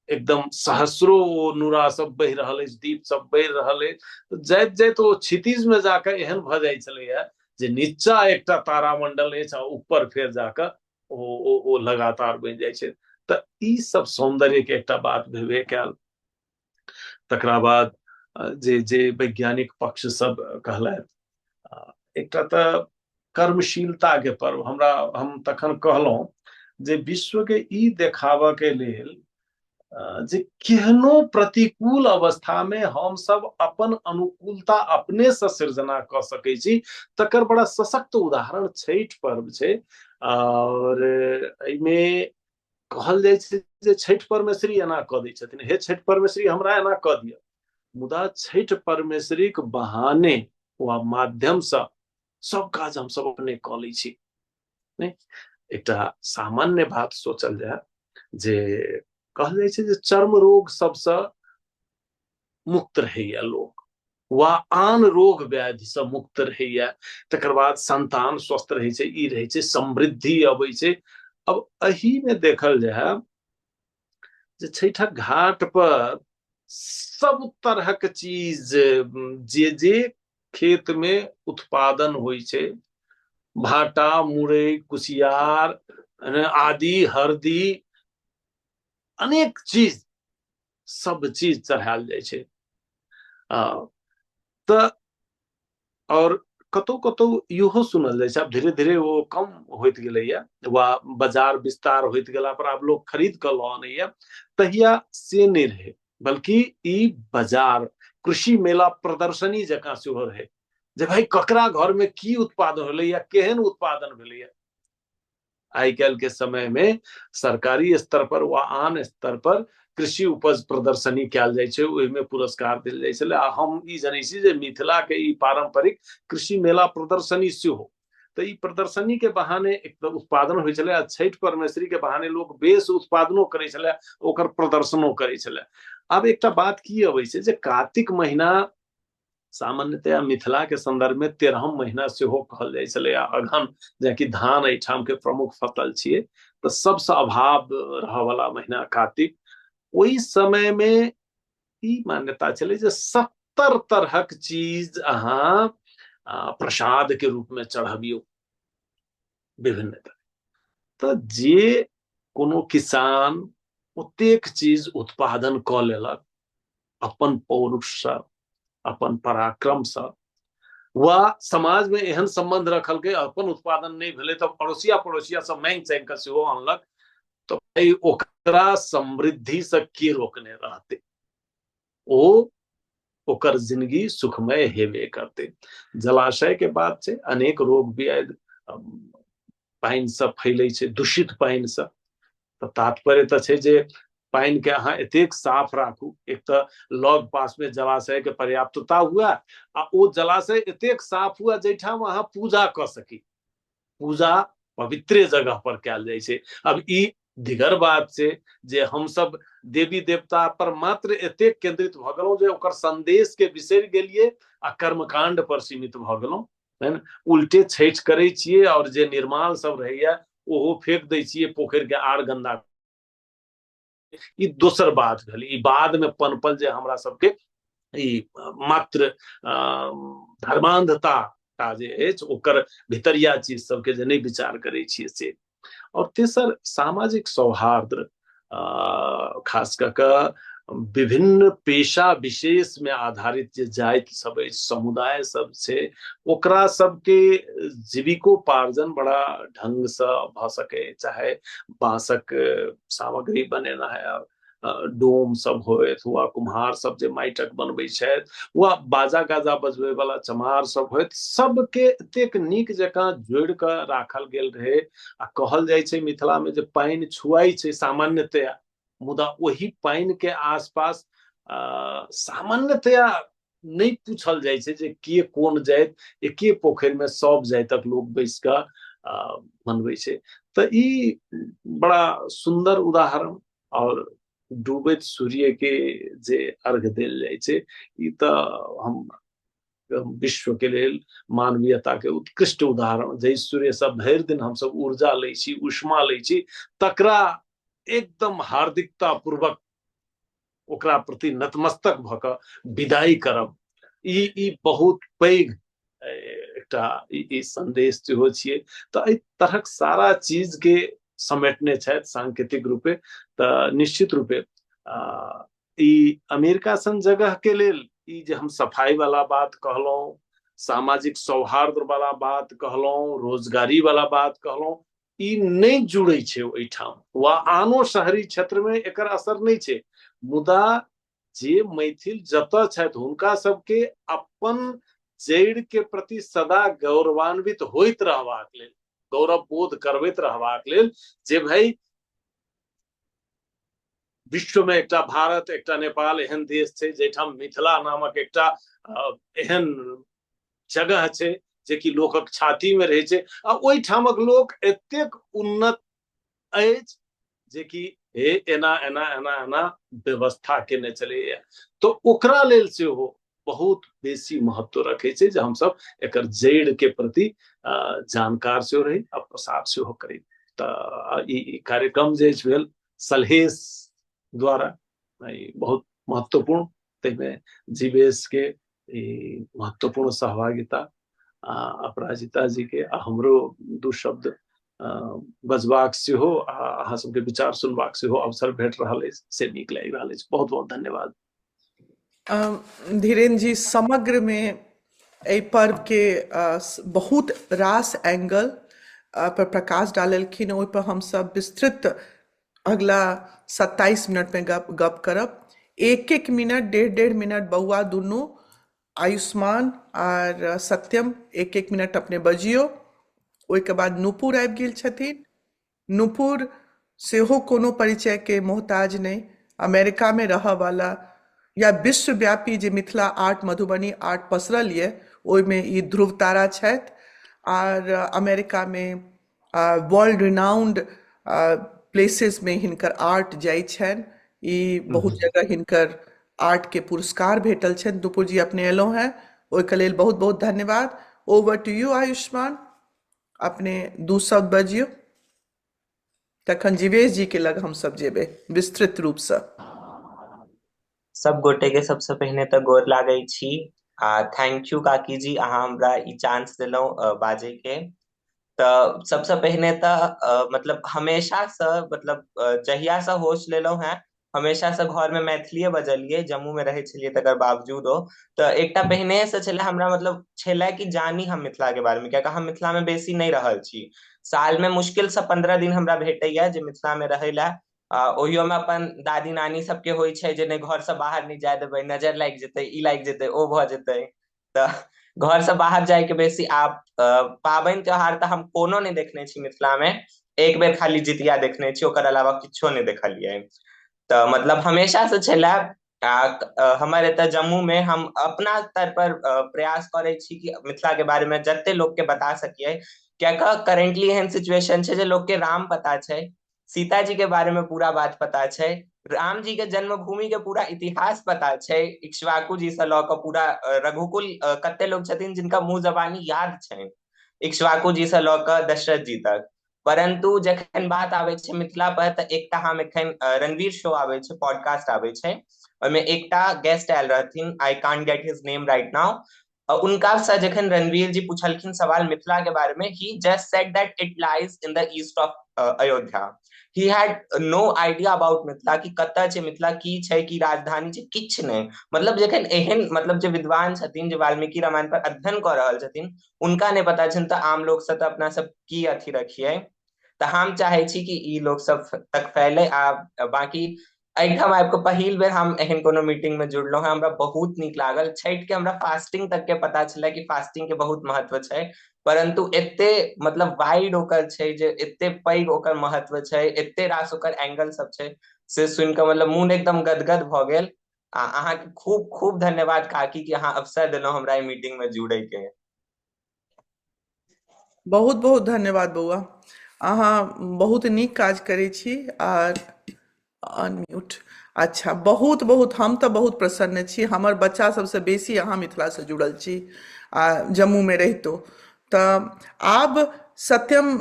Speaker 5: एकदम सहस्रो ओ नूरा सब बहि रहल अछि, दीप सब बहि रहल अछि, तऽ जाइत जाइत ओ क्षितिज में जाकऽ एहन भऽ जाइ छलैया जे नीचा एकटा तारामंडल अछि आ ऊपर फेर जाकऽ ओ ओ ओ लगातार बनि जाइ छै। तऽ ई सब सौंदर्य के एकटा बात भेबे कयल। तकरा बाद जे जे वैज्ञानिक पक्ष सब कहलथि, एकटा तऽ कर्मशीलता के पर्व। हम तखन कहलहुँ जे विश्व के ई देखाबऽ के लेल जे केहनो प्रतिकूल अवस्था में हम सब अपन अनुकूलता अपने से सृजना कऽ सकै छी, तकर बड़ा सशक्त उदाहरण छठि पर्व छै। और एहिमे कहल जाइ छै जे छठि परमेश्वरी एना कऽ दै छथिन, हे छठि परमेश्वरी हमरा एना कऽ दिअ, मुदा छठि परमेश्वरीक बहाने वा माध्यम से सब काज हम सब अपने कऽ लै छी। नहि एकटा सामान्य बात सोचल जाय जे कहल जाइ छै जे चर्म रोग सबसँ मुक्त रहैया लोक वा आन रोग व्याधि से मुक्त रहैया, तकर बाद संतान स्वस्थ रहै छै, ई रहै छै, समृद्धि अबै छै। अब एही में देखल जाय जे छठक घाट पर सब तरहक चीज जे जे खेत में उत्पादन होइ छै, भाटा मुरई कुसियार आदि हरदी अनेक चीज सब चीज चढ़ायल जाइ छै। तऽ और कतौ कतौ इहो सुनल जाइ छै, आब धीरे धीरे ओ कम होइत गेलैया वा बाजार विस्तार होइत गेला पर आब लोग खरीद कऽ लऽ आनैया, तहिया से नहि रहै, बल्कि ई बाजार कृषि मेला प्रदर्शनी जकाँ सेहो रहै जे भाई ककरा घर में की उत्पादन भेलैया, केहन उत्पादन भेलैया। आइ काल्हि के समय में सरकारी स्तर पर वा आन स्तर पर कृषि उपज प्रदर्शनी कयल जाइ छै, ओहिमे पुरस्कार देल जाइ छलै। आ हम ई जनै छी जे मिथिला के ई पारंपरिक कृषि मेला प्रदर्शनी सेहो, तऽ ई प्रदर्शनी के बहाने एक तऽ उत्पादन होइ छलै आ छठि परमेश्वरी के बहाने लोक बेस उत्पादनो करै छलै, ओकर प्रदर्शनो करै छलै। आब एकटा बात की अबै छै जे कार्तिक महीना सामान्यतया मिथिला के संदर्भ में 13 महीना सेहो कहल जाइ छलै आ अगहन, जेकि धान एहिठाम के प्रमुख फसल छियै, तऽ सबसँ अभाव रहऽ वाला महीना कार्तिक। ओहि समय में ई मान्यता छलै जे 70 तरहक चीज अहाँ प्रसाद के रूप में चढ़बियौ विभिन्न तरह। तऽ जे कोनो किसान ओतेक चीज उत्पादन कऽ लेलक अपन पौरुषसँ, अपन पराक्रमसँ, वा समाज में एहन संबंध रखलकै, अपन उत्पादन नहि भेलै तऽ पड़ोसिया पड़ोसिया सब मांगि चांगि कऽ सेहो अनलक, तऽ भाई ओकरा समृद्धि से के रोकने रहतै? ओ ओकर जिंदगी सुखमय हेबे करतै। जलाशय के बात छै, अनेक रोग व्याधि पानि से फैलै छै, दूषित पानि से। तऽ तात्पर्य तऽ छै जे पानि के अहाँ एतेक साफ राखू, एक तऽ लग पास में जलाशय के पर्याप्तता हुए आ ओ जलाशय एतेक साफ हुए जाहिठाम अहाँ पूजा कऽ सकी। पूजा पवित्रे जगह पर कयल जाइ छै। अब ई दिगर बात छै जे हमसब देवी देवता पर मात्र एतेक केंद्रित भऽ गेलहुँ जे ओकर संदेश के बिसरि गेलियै आ कर्मकांड पर सीमित भऽ गेलहुँ, है ने? उल्टे छठि करै छियै और जे निर्माल सब रहैया ओहो फेंक दै छियै पोखरि के आर गंदा। ई दोसर बात भेल, ई बाद में पनपल जे हमरा सबके ई मात्र धर्मांधता टा जे अछि ओकर भितरिया चीज सबके जे नहि विचार करै छियै से। और तेसर सामाजिक सौहार्द, खास कऽ कऽ विभिन्न पेशा विशेष में आधारित जे जाति सब अछि, समुदाय सब छै, ओकरा सबके जीविकोपार्जन बड़ा ढंग से भऽ सके, चाहे बांसक सामग्री बनेना है, डोम सब होइत वा कुम्हार सब जे माटिक बनबै छथि वा बाजा गाजा बजबै वाला चमार सब होइत, सबके एतेक नीक जकाँ जोड़ि कऽ राखल गेल रहै। आ कहल जाइ छै मिथिला में जे पानि छुआइ छै सामान्यतया, मुदा ओहि पानि के आसपास सामान्यतया नहि पूछल जाइ छै जे के कोन जाति, एके पोखरि में सब जातिक लोक बैस कऽ मनबै छै। तऽ ई बड़ा सुन्दर उदाहरण। और डूबैत सूर्य के जे अर्घ देल जाइ छै, ई तऽ हम विश्व के लेल मानवीयता के उत्कृष्ट उदाहरण। जाहि सूर्य से भरि दिन हमसब ऊर्जा लै छी, ऊष्मा लै छी, तकरा एकदम हार्दिकता पूर्वक ओकरा प्रति नतमस्तक भऽ कऽ विदाई करब, ई बहुत पैघ एकटा ई संदेश सेहो छियै। तऽ एहि तरहक सारा चीज के समेटने छथि सांकेतिक रूपे। तऽ निश्चित रूपे ई अमेरिका सन जगह के लेल ई जे हम सफाई वाला बात कहलहुँ, सामाजिक सौहार्द वाला बात कहलहुँ, रोजगारी वाला बात कहलहुँ, ई नहि जुड़ै छै ओहिठाम वा आनो शहरी क्षेत्र में एकर असर नहि छै। मुदा जे मैथिल जतऽ छथि हुनका सबके अपन जड़ि के प्रति सदा गौरवान्वित होइत रहबाक लेल, गौरव बोध करबैत रहबाक लेल जे भाई विश्व में एकटा भारत, एकटा नेपाल एहन देश छै जाहिठाम मिथिला नामक एकटा एहन जगह छै जेकि लोकक छाती में रहै छै आ ओहिठामक लोक एतेक उन्नत अछि जेकि हे एना एना एना एना व्यवस्था केने चलैया। तो ओकरा लेल सेहो बहुत बेसी महत्व रखै छै जे हमसब एकर जड़ि के प्रति जानकार सेहो रही आ प्रसार सेहो करी। तऽ ई कार्यक्रम जे भेल सलहेश द्वारा ई बहुत महत्वपूर्ण, ताहिमे जीवेश के ई महत्वपूर्ण सहभागिता आ अपराजिता जी के आ हमरो दू शब्द बजबाक सेहो आ अहाँ सबके विचार सुनबाक सेहो अवसर भेट रहल अछि, से नीक लागि रहल अछि। बहुत बहुत धन्यवाद।
Speaker 1: धीरेन्द्र जी, समग्र में एहि पर्व के बहुत रास एंगल पर प्रकाश डाललखिन, ओहि पर हमसब विस्तृत अगला 27 मिनट में गप गप करब। एक एक मिनट, डेढ़ डेढ़ मिनट बौआ दुनू आयुष्मान आर सत्यम एक एक मिनट अपने बजियौ। ओहिके बाद नूपुर आबि गेल छथिन। नूपुर सेहो कोनो परिचय के मोहताज नहि, अमेरिका में रहऽ वाला या विश्वव्यापी जे मिथिला आर्ट, मधुबनी आर्ट पसरल यऽ ओहिमे ई ध्रुव तारा छथि आर अमेरिका में वर्ल्ड रिनाउंड प्लेसेस में हिनकर आर्ट जाइ छनि। ई बहुत जगह हिनकर आर्ट के पुरस्कार भेटल छनि। नूपुर जी अपने एलहुँ हेँ ओहिके लेल बहुत बहुत धन्यवाद। ओवर टू यू आयुष्मान, अपने दू शब्द बजियौ, तखन जीवेश जी के लग हम सब जेबै विस्तृत रूप से।
Speaker 6: सब गोटे के सबसे पहिने तऽ गोर लागै छी आ thank you काकी जी, अहाँ हमरा ई चांस देलहुँ बाजै के। तऽ सबसँ पहिने तऽ मतलब हमेशासँ मतलब जहियासँ होश लेलहुँ हेँ हमेशासँ घरमे मैथिलीए बजलियै, जम्मूमे रहै छलियै तकर बावजूदो। तऽ एकटा पहिनेसँ छलै हमरा, मतलब छलै कि जानी हम मिथिलाके बारेमे, कियाकि हम मिथिलामे बेसी नहि रहल छी। सालमे मुश्किलसँ 15 दिन हमरा भेटैया जे मिथिलामे रहै लए। ओहियोमे अपन दादी नानी सबके होइ छै जे नहि, घरसँ बाहर नहि जाय देबै, नजर लागि जेतै, ई लागि जेतै, ओ भऽ जेतै। तऽ घरसँ बाहर जायके बेसी आब पाबनि त्योहार तऽ हम कोनो नहि देखने छी मिथिलामे, एक बेर खाली जितिया देखने छी, ओकर अलावा किछो नहि देखलियै। तऽ मतलब हमेशासँ छलै। आ हमर एतऽ जम्मूमे हम अपना स्तर पर प्रयास करै छी कि मिथिलाके बारेमे जते लोकके बता सकियै, कियाकि करेंटली एहन सिचुएशन छै जे लोकके राम पता छै, सीता जी के बारे में पूरा बात पता छै, राम जी के जन्मभूमि के पूरा इतिहास पता छै, इक्ष्वाकु जी से लऽ कऽ पूरा रघुकुल, कते लोग छथिन जिनका मुंह जबानी याद छनि इक्ष्वाकु जी से लऽ कऽ दशरथ जी तक। परंतु जखन बात आबै छै मिथिला पर, तऽ एकटा हम एखन रणवीर शो आबै छै, पॉडकास्ट आबै छै, ओहिमे एकटा गेस्ट आयल रहथिन, I can't get his name right now. उनका से जखन रणवीर जी पूछलखिन सवाल मिथिला के बारे में, he just said that it lies in the east of Ayodhya. He had no idea about Mithila, कि कतऽ छै मिथिला, की छै, की राजधानी छै, किछु नहि। मतलब जखन एहन मतलब जे विद्वान छथिन, जे वाल्मीकि रामायण पर अध्ययन कऽ रहल छथिन, उनका नहि पता छनि, तऽ आम लोक से तऽ अपना सब की अथी रखियै। तऽ हम चाहै छी कि ई लोक सब तक फैले। आ बाकी एहिठाम आबि कऽ पहिल बेर हम एहन कोनो मीटिंग में जुड़लहुँ हैं, हमरा बहुत नीक लागल। छठि के हमरा फास्टिंग तक के पता छलै कि फास्टिंग के बहुत महत्व छै, परंतु एते मतलब वाइड ओकर छै, जे एते पैघ ओकर महत्व छै, एते रास ओकर एंगल सब छै, से सुनि कऽ मतलब मोन एकदम गदगद भऽ गेल। आ अहाँके खूब खूब धन्यवाद काकी कि अहाँ अवसर देलहुँ हमरा एहि मीटिंग में जुड़े के।
Speaker 1: बहुत बहुत धन्यवाद बौआ, अहाँ बहुत नीक काज करै छी। आर अनम्यूट। अच्छा, बहुत बहुत हम तऽ बहुत प्रसन्न छी, हमर बच्चा सबसँ बेसी अहाँ मिथिलासँ जुड़ल छी आ जम्मूमे रहितो। तऽ आब सत्यम,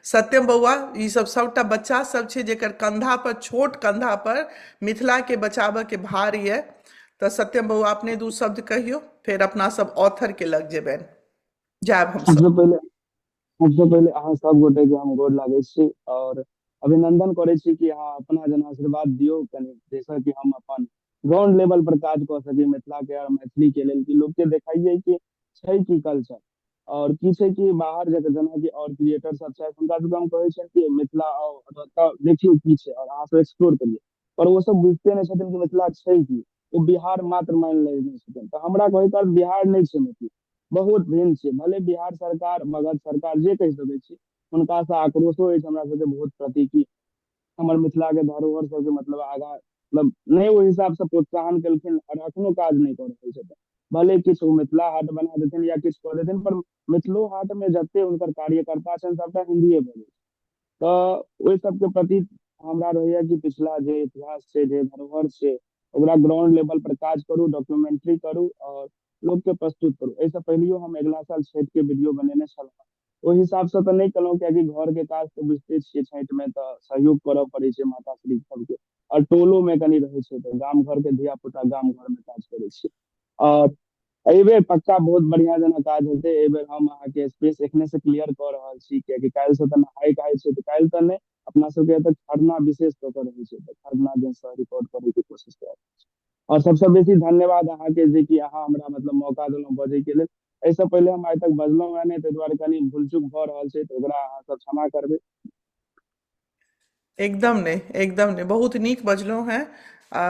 Speaker 1: सत्यम बौआ, ई सब सबटा बच्चा सब छै जेकर कंधा पर, छोट कंधा पर मिथिलाके बचाबऽके भार यऽ। तऽ सत्यम बौआ, अपने दू शब्द कहियौ, फेर अपना सब ऑथर के लग जेबनि, जायब हमसब।
Speaker 7: सबसे पहिले अहाँ सब गोटे के हम गोर लागै छी और अभिनंदन करै छी कि अहाँ अपना जन आशीर्वाद दियौ कनि, जाहिसँ कि हम अपन ग्राउंड लेवल पर काज कऽ सकी मिथिला के और मैथिली के लेल, कि लोक के देखाइए कि छै की कल्चर और की छै। कि बाहर जगह जेनाकि और क्रिएटर सब छथि, हुनका सबके हम कहै छियनि कि मिथिला आउ, एतऽ देखियौ की छै और अहाँ सब एक्सप्लोर करियौ, पर ओ सब बुझिते नहि छथिन कि मिथिला छै की। ओ बिहार मात्र मानि लेने छथिन। तऽ हमरा कहैके अर्थ बिहार नहि छै, मिथिला बहुत भिन्न छै। भले बिहार सरकार, मगध सरकार जे कहि सकै छी, हुनकासँ आक्रोशो अछि हमरा सबके बहुत प्रति कि हमर मिथिला के धरोहर सबके मतलब आगाँ मतलब नहि ओहि हिसाबसँ प्रोत्साहन केलखिन और अखनो काज नहि कऽ रहल छथिन। भले किछु ओ मिथिला हाट बना देथिन या किछु कऽ देथिन, पर मिथिलो हाट मे जते हुनकर कार्यकर्ता छनि, सबटा हिन्दीए बजै छै। तऽ ओहि सबके प्रति हमरा रहैया कि पिछला जे इतिहास छै, जे धरोहर छै, ओकरा ग्राउंड लेवल पर काज करू, डॉक्यूमेंट्री करू और लोक के प्रस्तुत करू। एहिसँ पहिलियो हम अगिला साल छठि के वीडियो बनेने छलहुँ। ओहि हिसाबसँ तऽ नहि केलहुँ, कियाकि घर के काज तऽ बुझिते छियै, छठि मे तऽ सहयोग करऽ पड़ै छै माताश्री सबके और टोलो मे कनि रहै छै, तऽ गाम घर के धिया पुता गाम घर मे काज करै छै। और एहिबेर पक्का बहुत बढ़िया जेना काज हेतै। एहिबेर हम अहाँके स्पेस एखने से क्लियर कऽ रहल छी, कियाकि काल्हि से तऽ नहाय खाय छै, तऽ काल्हि तऽ नहि, अपना सबके एतऽ खरना विशेष कऽ के रहै छै, तऽ खरना दिन से रिकॉर्ड करे के कोशिश करब। और सबसँ बेसी धन्यवाद अहाँके जे कि अहाँ हमरा मतलब मौका देलहुँ बजै के लेल। एहिसँ पहिले हम आइ तक बजलहुँ हेँ नहि, ताहि दुआरे कनि भूल चूक भऽ रहल छै, तऽ ओकरा अहाँ सब क्षमा करबै।
Speaker 1: एकदम नहि, एकदम नहि, बहुत नीक बजलहुँ हेँ। आ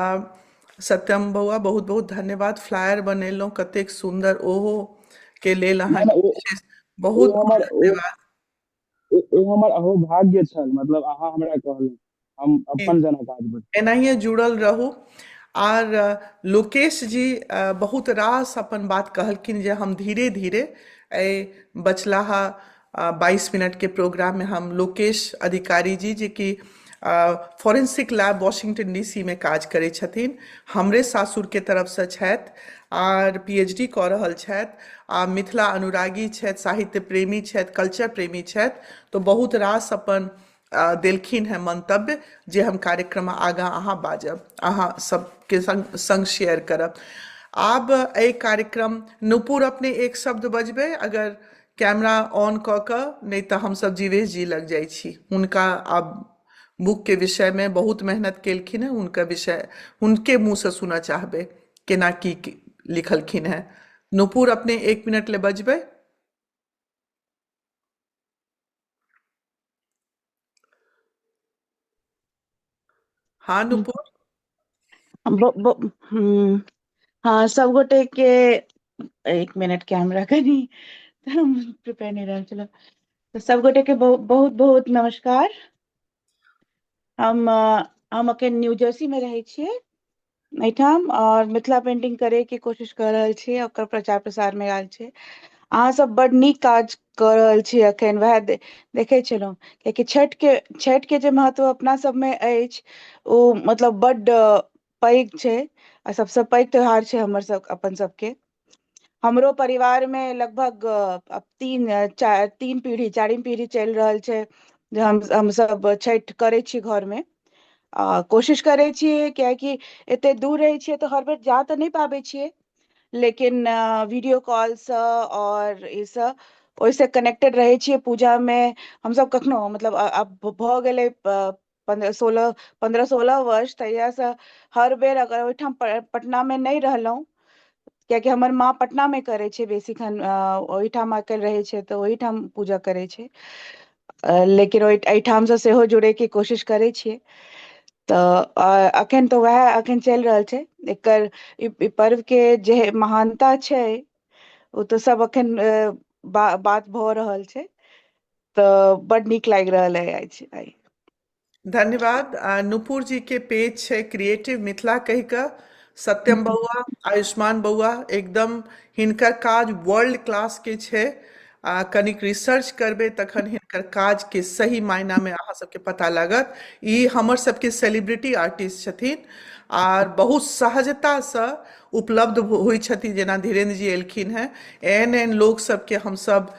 Speaker 1: सत्यम बौआ, बहुत बहुत धन्यवाद। फ्लायर बनेलहुँ कतेक सुन्दर, ओहो के लेल
Speaker 7: नहि
Speaker 1: अहाँके
Speaker 7: नहि, ओ
Speaker 1: विशेष
Speaker 7: ओ
Speaker 1: बहुत बहुत
Speaker 7: हमर ओ
Speaker 1: धन्यवाद।
Speaker 7: ओ ओ हमर अहोभाग्य छल, मतलब अहाँ हमरा कहलहुँ, हम अपन जेना काज बुझलहुँ।
Speaker 1: एनाहिए जुड़ल रहू। आर लोकेश जी बहुत रास अपन बात कहलखिन जे हम धीरे धीरे एहि बचलाहा 22 मिनटके प्रोग्राममे हम लोकेश अधिकारी जी, जे कि फोरेंसिक लैब वॉशिंगटन डीसी मे काज करै छथिन, हमरे सासुरके तरफसँ छथि आर पीएचडी कऽ रहल छथि आ मिथिला अनुरागी छथि, साहित्य प्रेमी छथि, कल्चर प्रेमी छथि, तऽ बहुत रास अपन देलखिन हेँ मन्तव्य जे हम कार्यक्रम आगाँ अहाँ बाजब, अहाँ सबके सङ्ग सङ्ग शेयर करब। आब एहि कार्यक्रम नूपुर अपने एक शब्द बजबै, अगर कैमरा ऑन कऽ कऽ, नहि तऽ हमसभ जीवेश जी लग जाइ छी। हुनका आब बुकके विषयमे बहुत मेहनत केलखिन हेँ, हुनकर विषय हुनके मुँहसँ सुनऽ चाहबै केना की लिखलखिन हेँ। नूपुर, अपने एक मिनट ले बजबै। हाँ नूपुर।
Speaker 8: हाँ, सब गोटे के एक मिनट, कैमरा कनी हम प्रिपेयर नहीं रहल छलहुँ। तऽ सब गोटे के बहुत बहुत बहुत नमस्कार। हम हम अखन न्यू जर्सी में रहै छियै एहिठाम और मिथिला पेंटिंग करे के कोशिश कऽ रहल छियै, ओकर प्रचार प्रसार में आयल छियै। अहाँ सब बड नीक काज कऽ रहल छी। अखन वएह देखै छलहुँ, कियाकि छठि के जे महत्व अपना सबमे अछि ओ मतलब बड पैघ छै आ सबसँ पैघ त्योहार छै हमर सब अपन सबके। हमरो परिवार मे लगभग अब तीन चार तीन पीढ़ी, चारिम पीढ़ी चलि रहल छै जे हम हमसब छठि करै छी घर मे आ कोशिश करै छियै, कियाकि एते दूर रहै छियै तऽ हर बेर जा तऽ नहि पाबै छियै, लेकिन वीडियो कॉलसँ और ईसँ ओहिसँ कनेक्टेड रहै छियै। पूजामे हमसब कखनो मतलब आब भऽ गेलै 15 16, 15-16 वर्ष, तहियासँ हर बेर अगर ओहिठाम पटनामे नहि रहलहुँ, कियाकि हमर माँ पटनामे करै छै बेसी, खन ओहिठाम आइ रहै छै तऽ ओहिठाम पूजा करै छै, लेकिन ओहि एहिठामसँ सेहो जुड़ैके कोशिश करै छियै। तऽ अखन तऽ वएह अखन चलि रहल छै। एकर ई पर्व के जे महानता छै ओ तऽ सब अखन बात भऽ रहल छै, तऽ बड नीक लागि रहल है आइ।
Speaker 1: धन्यवाद। नूपुर जी के पेज छै क्रिएटिव मिथिला कहि कऽ। सत्यम बौआ, आयुष्मान बौआ, एकदम हिनकर काज वर्ल्ड क्लास के छै। आ कनिक रिसर्च करबै तखन हिनकर काज के सही मायना में अहाँ सबके पता लागत। ई हमर सबके सेलिब्रिटी आर्टिस्ट छथिन आर बहुत सहजतासँ उपलब्ध होइ छथिन। जेना धीरेन्द्र जी एलखिन हेँ, एहन एहन लोक सबके हमसब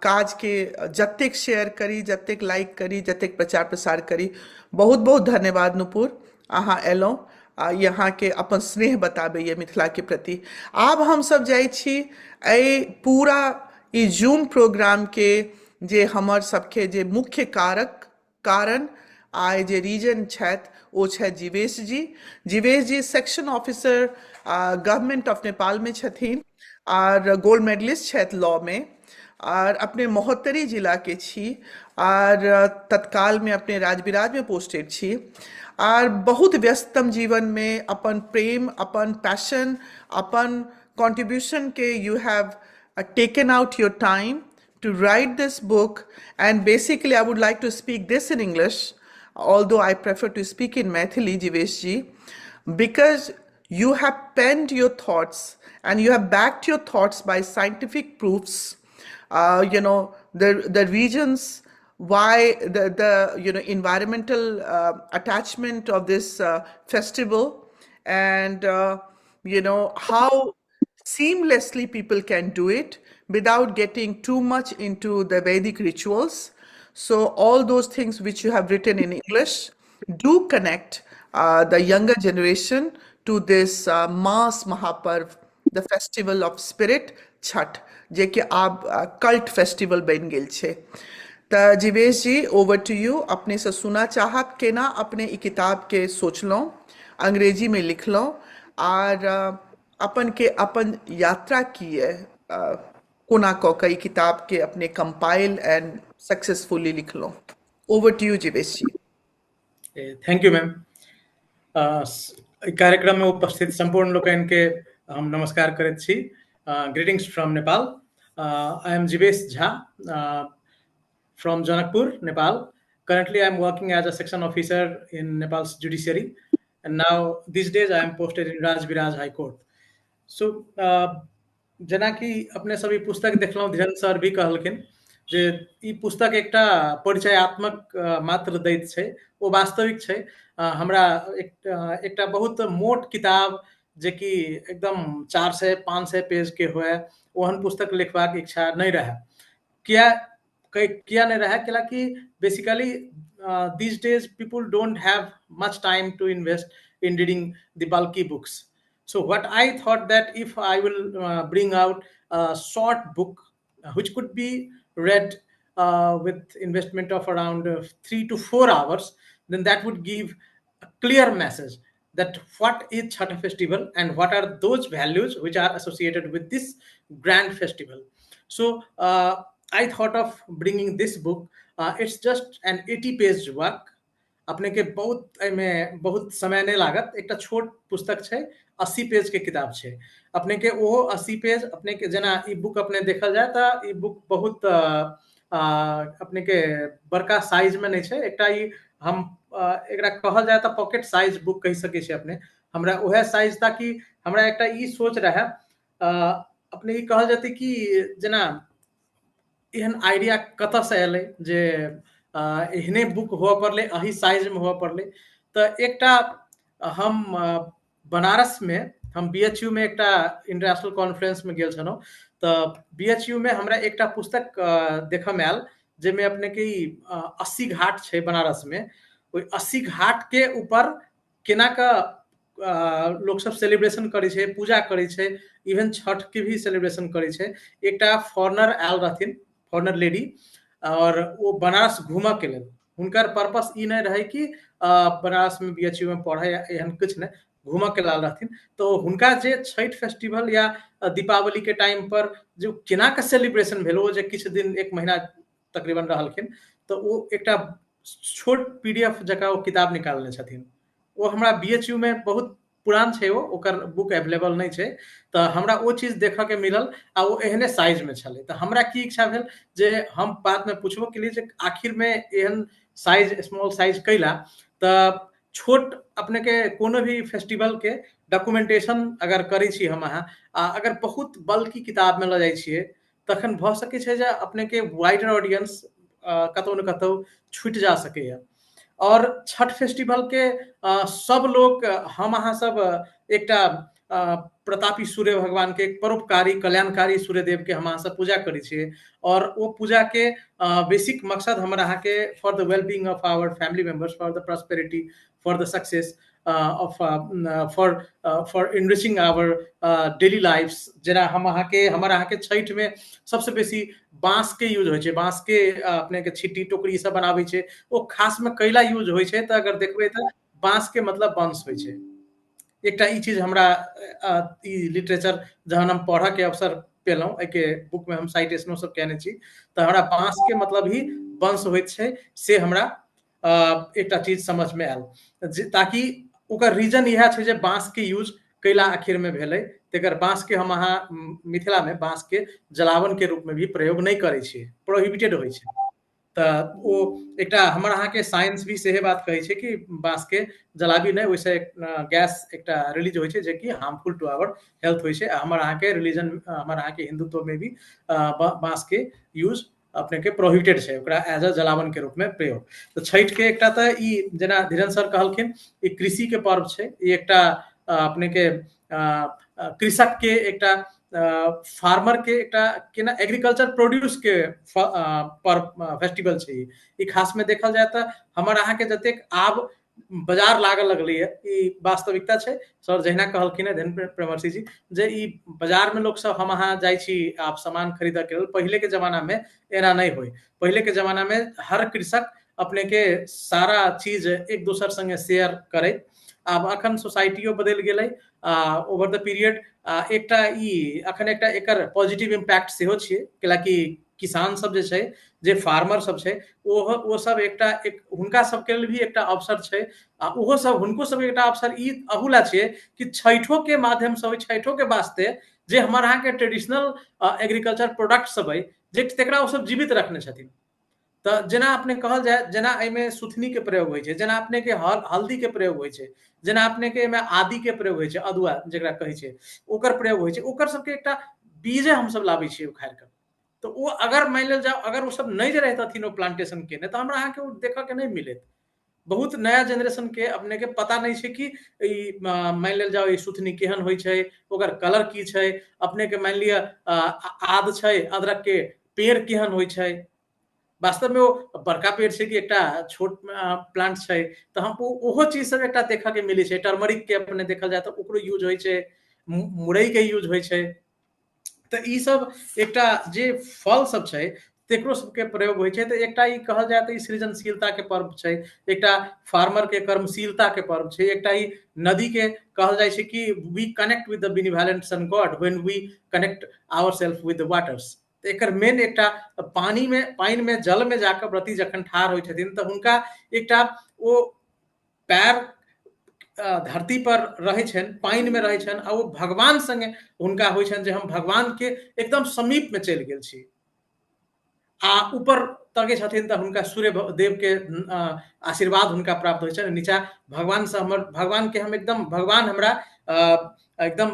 Speaker 1: काजके जतेक शेयर करी, जतेक लाइक करी, जतेक प्रचार प्रसार करी। बहुत बहुत धन्यवाद नूपुर, अहाँ एलहुँ आ यहाँके अपन स्नेह बताबैए मिथिलाके प्रति। आब हमसब जाइ छी एहि पूरा ई जूम प्रोग्रामके जे हमर सबके जे मुख्य कारक कारण आइ जे रीजन छथि, ओ छथि जीवेश जी। जीवेश जी सेक्शन ऑफिसर गवर्नमेंट ऑफ नेपालमे छथिन आर गोल्ड मेडलिस्ट छथि लॉ मे आर अपने महोत्तरी जिलाके छी आर तत्कालमे अपने राजविराजमे पोस्टेड छी आर बहुत व्यस्ततम जीवनमे अपन प्रेम, अपन पैशन, अपन कॉन्ट्रीब्यूशनके you have taken out your time to write this book. And basically, I would like to speak this in English, although I prefer to speak in Maithili, Jivesh ji, because you have penned your thoughts and you have backed your thoughts by scientific proofs. The reasons why the environmental attachment of this festival and how seamlessly people can do it without getting too much into the Vedic rituals. So all those things which you have written in English do connect the younger generation to this mass Mahaparv, the festival of spirit, Chhath, जे कि आब cult festival बनि गेल छै। तऽ जीवेश जी, over to U. अपनेसँ सुनऽ चाहब केना अपने ई किताबके सोचलहुँ, अंग्रेजीमे लिखलहुँ आर अपन के अपन यात्रा की यऽ, कोना कऽ कऽ ई किताबके अपने कंपाइल एंड सक्सेसफुली लिखलहुँ। Over to you Jivesh ji.
Speaker 9: Thank you ma'am. कार्यक्रम में उपस्थित संपूर्ण लोकनि के हम नमस्कार करैत छी। Greetings from Nepal. I am Jivesh Jha from Janakpur, Nepal. Currently, I am working as a section officer in Nepal's judiciary, and now these days I am posted in Rajbiraj High Court. So, जेनाकि अपने सब ई पुस्तक देखलहुँ, Dhirendra sir भी कहलखिन जे ई पुस्तक एकटा परिचयात्मक मात्र दैत छै, ओ वास्तविक छै। हमरा एकटा बहुत मोट किताब जेकि एकदम 400-500 पेज के हुए, ओहन पुस्तक लिखबाक इच्छा नहि रहै। किया किया नहि रहै? कैलाकि basically these days people don't have much time to invest in reading the bulky books. So what I thought that if I will bring out a short book which could be read with investment of around 3 to 4 hours, then that would give a clear message that what is Chhath festival and what are those values which are associated with this grand festival. So I thought of bringing this book. It's just an 80-page work. अपने के बहुत एहिमे बहुत समय नहि लागत। एकटा छोट पुस्तक छै, 80 पेज के किताब छै। अपने के ओहो 80 पेज अपने के जेना ई बुक अपने देखल जाय तऽ ई बुक बहुत अपने के बड़का साइज में नहि छै। एकटा ई हम एकरा कहल जाय तऽ पॉकेट साइज बुक कहि सकै छी अपने। हमरा उएह साइज, ताकि हमरा एकटा ई सोच रहै, अपने ई कहल जेतै कि जेना एहन आइडिया कतऽसँ एलै जे एहने बुक हुअ पड़लै, एही साइजमे हुअ पड़लै। तऽ एकटा हम बनारसमे हम BHU मे एकटा इंटरनेशनल कॉन्फ्रेंसमे गेल छलहुँ, तऽ BHU मे हमरा एकटा पुस्तक देखयमे आयल जाहिमे अपनेके ई 80 घाट छै बनारसमे। ओहि 80 घाटके ऊपर केना कऽ लोक सब सेलिब्रेशन करै छै, पूजा करै छै, इवन छठ के भी सेलिब्रेशन करै छै। एकटा फॉरेनर आयल रहथिन, फॉरेनर लेडी, और ओ बनारस घूमऽ के लेल, हुनकर पर्पस ई नहि रहै कि बनारस में BHU में पढ़े या एहन किछु नहि, घूमऽ के लेल रहथिन। तो हुनका जे छठि फेस्टिवल या दीपावली के टाइम पर जो केना के सेलिब्रेशन भेल, ओ जे किछु दिन एक महीना तकरीबन रहलखिन, तऽ ओ एकटा छोट PDF जकाँ ओ किताब निकालने छथिन। ओ हमरा BHU में बहुत पुरान छै, ओ ओकर बुक एवेलेबल नहि छै, तऽ हमरा ओ चीज देखऽ के मिलल आ ओ एहने साइज में छलै। तऽ हमरा की इच्छा भेल जे हम बाद में पुछबो केलियै जे आखिर में एहन साइज स्मॉल साइज कैला। तऽ छोट अपने के कोनो भी फेस्टिवल के डॉक्यूमेंटेशन अगर करै छी हम अहाँ, आ अगर बहुत बल्कि किताब में लऽ जाइ छियै, तखन भऽ सकै छै जे अपने के वाइडर ऑडियंस कतौ ने कतौ छूटि जा सकैया। और छठ फेस्टिवल के सब लोग हम अहाँ सब एकटा प्रतापी सूर्य भगवान के, परोपकारी कल्याणकारी सूर्यदेव के हम अहाँ सब पूजा करै छियै। और ओ पूजा के बेसिक मकसद हमर अहाँ के for the wellbeing of our family members, for the prosperity, for the success of for enriching our daily lives. जेना हम अहाँ के हमर अहाँ के छठि में सबसे बेसी बांस के यूज होइ छै, बांस के अपने के छिट्टी टोकरी सब बनाबै छै, ओ खास में कैला यूज होइ छै। तऽ अगर देखबै तऽ बांस के मतलब वंश होइ छै। एकटा ई चीज हमरा ई लिटरेचर जहन हम पढ़ऽ के अवसर पेलहुँ, एहिके बुक में हम साइटेशनो सब केने छी, तऽ हमरा बांस के मतलब ही वंश होइत छै, से हमरा एकटा चीज समझ में आयल। ताकि ओकर रीजन इएह छै जे बांस के यूज कैला आखिर में भेलै, तेकर बांस के हम अहाँ मिथिला में बांस के जलावन के रूप में भी प्रयोग नहि करै छियै, प्रोहिबिटेड होइ छै। तऽ ओ एकटा हमर अहाँके साइंस भी सेहे बात कहै छै कि बांस के जलाबी नहि, ओहिसँ गैस एकटा रिलीज होइ छै जेकि हार्मफुल टू our health होइ छै। आ हमर अहाँके रिलीजन, हमर अहाँके हिंदुत्व में भी बांस के यूज अपने के प्रोहिबिटेड छै, ओकरा एज अ जलावन के रूप में प्रयोग। तऽ छठि के एकटा तऽ ई जेना धीरेन्द्र सर कहलखिन, ई कृषि के पर्व छै। ई एकटा अपने के कृषक के एकटा फार्मर के एकटा केना एग्रीकल्चर प्रोड्यूस के पर्व फेस्टिवल छै। ई खास में देखल जाय तऽ हमर अहाँके जतेक आब बाजार लागऽ लगलैए, ई वास्तविकता छै। सर जहिना कहलखिन हेँ धीरेन्द्र प्रेमर्षि जी, जे ई बाजार में लोक सब हम अहाँ जाइ छी आब सामान खरीदऽ के लेल, पहिले के जमाना में एना नहि होइ। पहिले के जमाना में हर कृषक अपने के सारा चीज एक दोसर संगे शेयर करे। आब अखन सोसाइटियो बदलि गेलै ओवर the period. एकटा ई अखन एकटा एकर पॉजिटिव इम्पैक्ट सेहो छियै, कैलाकि किसान सब जे छै, जे फार्मर सब छै, ओ सब एकटा एक हुनका सबके लेल भी एकटा अवसर छै। आ ओहो सब हुनको सबके एकटा अवसर ई अहू ला छियै कि छठो के माध्यम से, ओहि छठो के वास्ते जे हमर अहाँके ट्रेडिशनल एग्रीकल्चर प्रोडक्ट सब अइ, जे तकरा ओ सब जीवित रखने छथिन। तऽ जेना अपने कहल जाय, जेना एहिमे सुथनी के प्रयोग होइ छै, जेना अपने के हल्दी के प्रयोग होइ छै, जेना अपने के एहिमे आदि के प्रयोग होइ छै, अदुआ जेकरा कहै छै ओकर प्रयोग होइ छै, ओकर सबके एकटा बीजे हमसब लाबै छियै उखाड़ि कऽ। तऽ ओ अगर मानि लेल जाउ, अगर ओ सब नहि जे रहितथिन ओ प्लांटेशन केने, तऽ हमरा अहाँके ओ देखऽ के नहि मिलैत। बहुत नया जेनरेशन के अपने के पता नहि छै कि ई मानि लेल जाउ ई सुथनी केहन होइ छै, ओकर कलर की छै, अपने के मानि लिअ आद छै, अदरक के पेड़ केहन होइ छै, वास्तव में ओ बड़का पेड़ छै कि एकटा छोट प्लांट छै। तऽ हम ओहो चीज सब एकटा देखऽ के मिलै छै। टर्मरिक के अपने देखल जाय तऽ ओकरो यूज होइ छै, मुरई के यूज होइ छै। तऽ ई सब एकटा जे फल सब छै तेकरो सबके प्रयोग होइ छै। तऽ एकटा ई कहल जाय तऽ ई सृजनशीलता के पर्व छै, एकटा फार्मर के कर्मशीलता के पर्व छै, एकटा ई नदी के कहल जाइ छै कि we connect with the benevolent sun god when we connect our self with the waters. तऽ एकर मेन एकटा पानी में, पानि में, जल में जाकऽ व्रती जखन ठाढ़ होइ छथिन तऽ हुनका एकटा ओ पैर धरती पर रहै छनि, पानि में रहै छनि, आ ओ भगवान संगे हुनका होइ छनि जे हम भगवान के एकदम समीप में चलि गेल छी। आ ऊपर तकै छथिन तऽ हुनका सूर्य देव के आशीर्वाद हुनका प्राप्त होइ छनि। नीचा भगवान से हमर, भगवान के हम एकदम, भगवान हमरा एकदम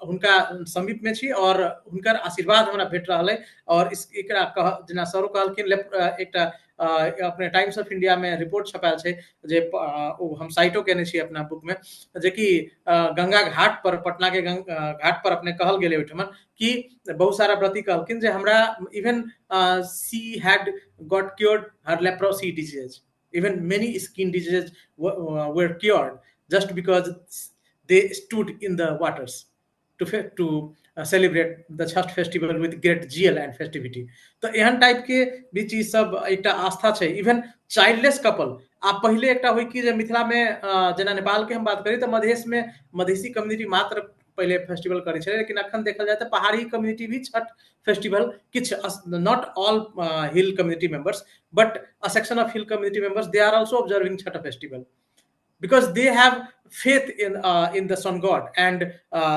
Speaker 9: हुनका समीप में छी और हुनकर आशीर्वाद हमरा भेट रहल है। और इस एकरा कह, जेना सरो कहलखिन, एकटा अपने टाइम्स ऑफ इंडिया में रिपोर्ट छपायल छै जे ओ हम साइटो केने छी अपना बुक में, जेकि गंगा घाट पर, पटना के घाट पर अपने कहल गेलै ओहिठमन कि बहुत सारा व्रती कहलखिन जे हमरा even she had got cured her leprosy disease, even many skin diseases were cured just because they stood in the waters to celebrate the Chhath festival with great zeal and festivity. तऽ एहन type के भी चीज सब एकटा आस्था छै। Even childless couple, आ पहिले एकटा होइ कि जे मिथिला में, जेना नेपाल के हम बात करी तऽ मधेश में मधेसी कम्युनिटी मात्र पहिले फेस्टिवल करै छलै, लेकिन अखन देखल जाय तऽ पहाड़ी कम्युनिटी भी छठ फेस्टिवल किछु, not all hill community members but a section of hill community members, they are also observing Chhath festival because they have faith in the sun god and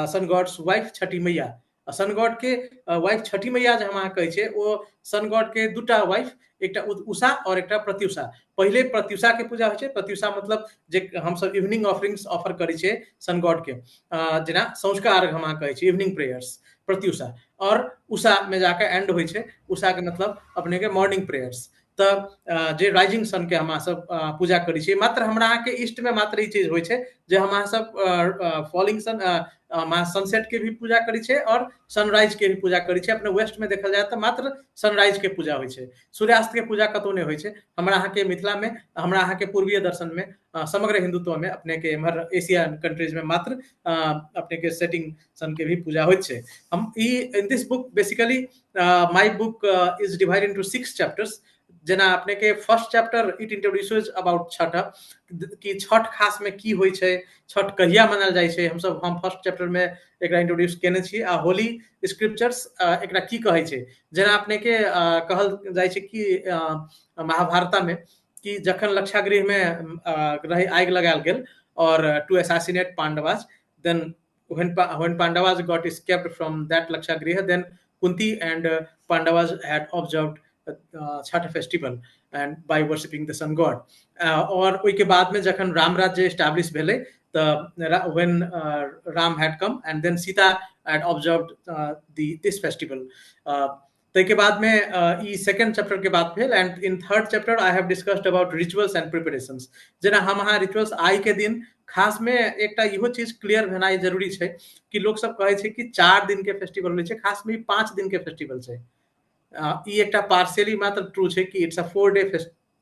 Speaker 9: sun god's wife Chhathi Maiya. Sun god के wife छठी मैया जे हम अहाँ कहै छियै, ओ sun god के दूटा wife, एकटा उषा और एकटा प्रत्युषा। पहिले प्रत्युषा के पूजा होइ छै। प्रत्युषा मतलब जे हमसब इवनिंग ऑफरिंग्स ऑफर करै छियै सन गॉड के, जेना सौंझका अर्घ हम अहाँ कहै छियै, इवनिंग प्रेयर्स प्रत्युषा। और उषा में जाके एंड होइ छै, उषा के मतलब अपने के मॉर्निंग प्रेयर्स। तऽ जे राइजिंग सन के हम अहाँ सब पूजा करै छियै, मात्र हमरा अहाँके ईस्ट में मात्र ई चीज होइ छै जे हम अहाँ सब फॉलिंग सन, सनसेट के भी पूजा करै छियै और सनराइज के भी पूजा करै छियै। अपने वेस्ट में देखल जाय तऽ मात्र सनराइज के पूजा होइ छै, सूर्यास्त के पूजा कतौ नहि होइ छै। हमरा अहाँके मिथिला में, हमरा अहाँके पूर्वीय दर्शन में, समग्र हिंदुत्व में, अपने के एम्हर एशियन कंट्रीज में मात्र अपने के सेटिंग सन के भी पूजा होइत छै। हम ई in this book basically my book is divided into 6 chapters. जेना अपने के first chapter it introduces about Chhath, कि छठ खास में की होइ छै, छठ कहिया मनायल जाइ छै, हमसब हम फर्स्ट चैप्टर में एकरा इंट्रोड्यूस केने छी। आ होली स्क्रिप्चर्स एकरा की कहै छै, जेना अपने के कहल जाइ छै कि महाभारत में कि जखन लक्षागृह में रहे आगि लगायल गेल और to assassinate Pandavas, then when Pandavas got escaped from that Lakshagriha, then Kunti and Pandavas had observed Chhath festival and by worshipping the sun god. और ओहि के बाद में जखन राम राज्य एस्टैब्लिश भेलै तऽ when Ram had come and then Sita had observed this festival. ताहिके बाद में ई सेकंड चैप्टर के बात भेल। And in third chapter I have discussed about rituals and preparations. जेना हम अहाँ रिचुअल्स I के दिन खास में एकटा इहो चीज क्लियर भेनाइ जरूरी छै कि लोक सब कहै छै कि 4 दिन के फेस्टिवल होइ छै, खास में 5 दिन के फेस्टिवल छै। ई एकटा पार्शियली मात्र ट्रू छै कि it's a 4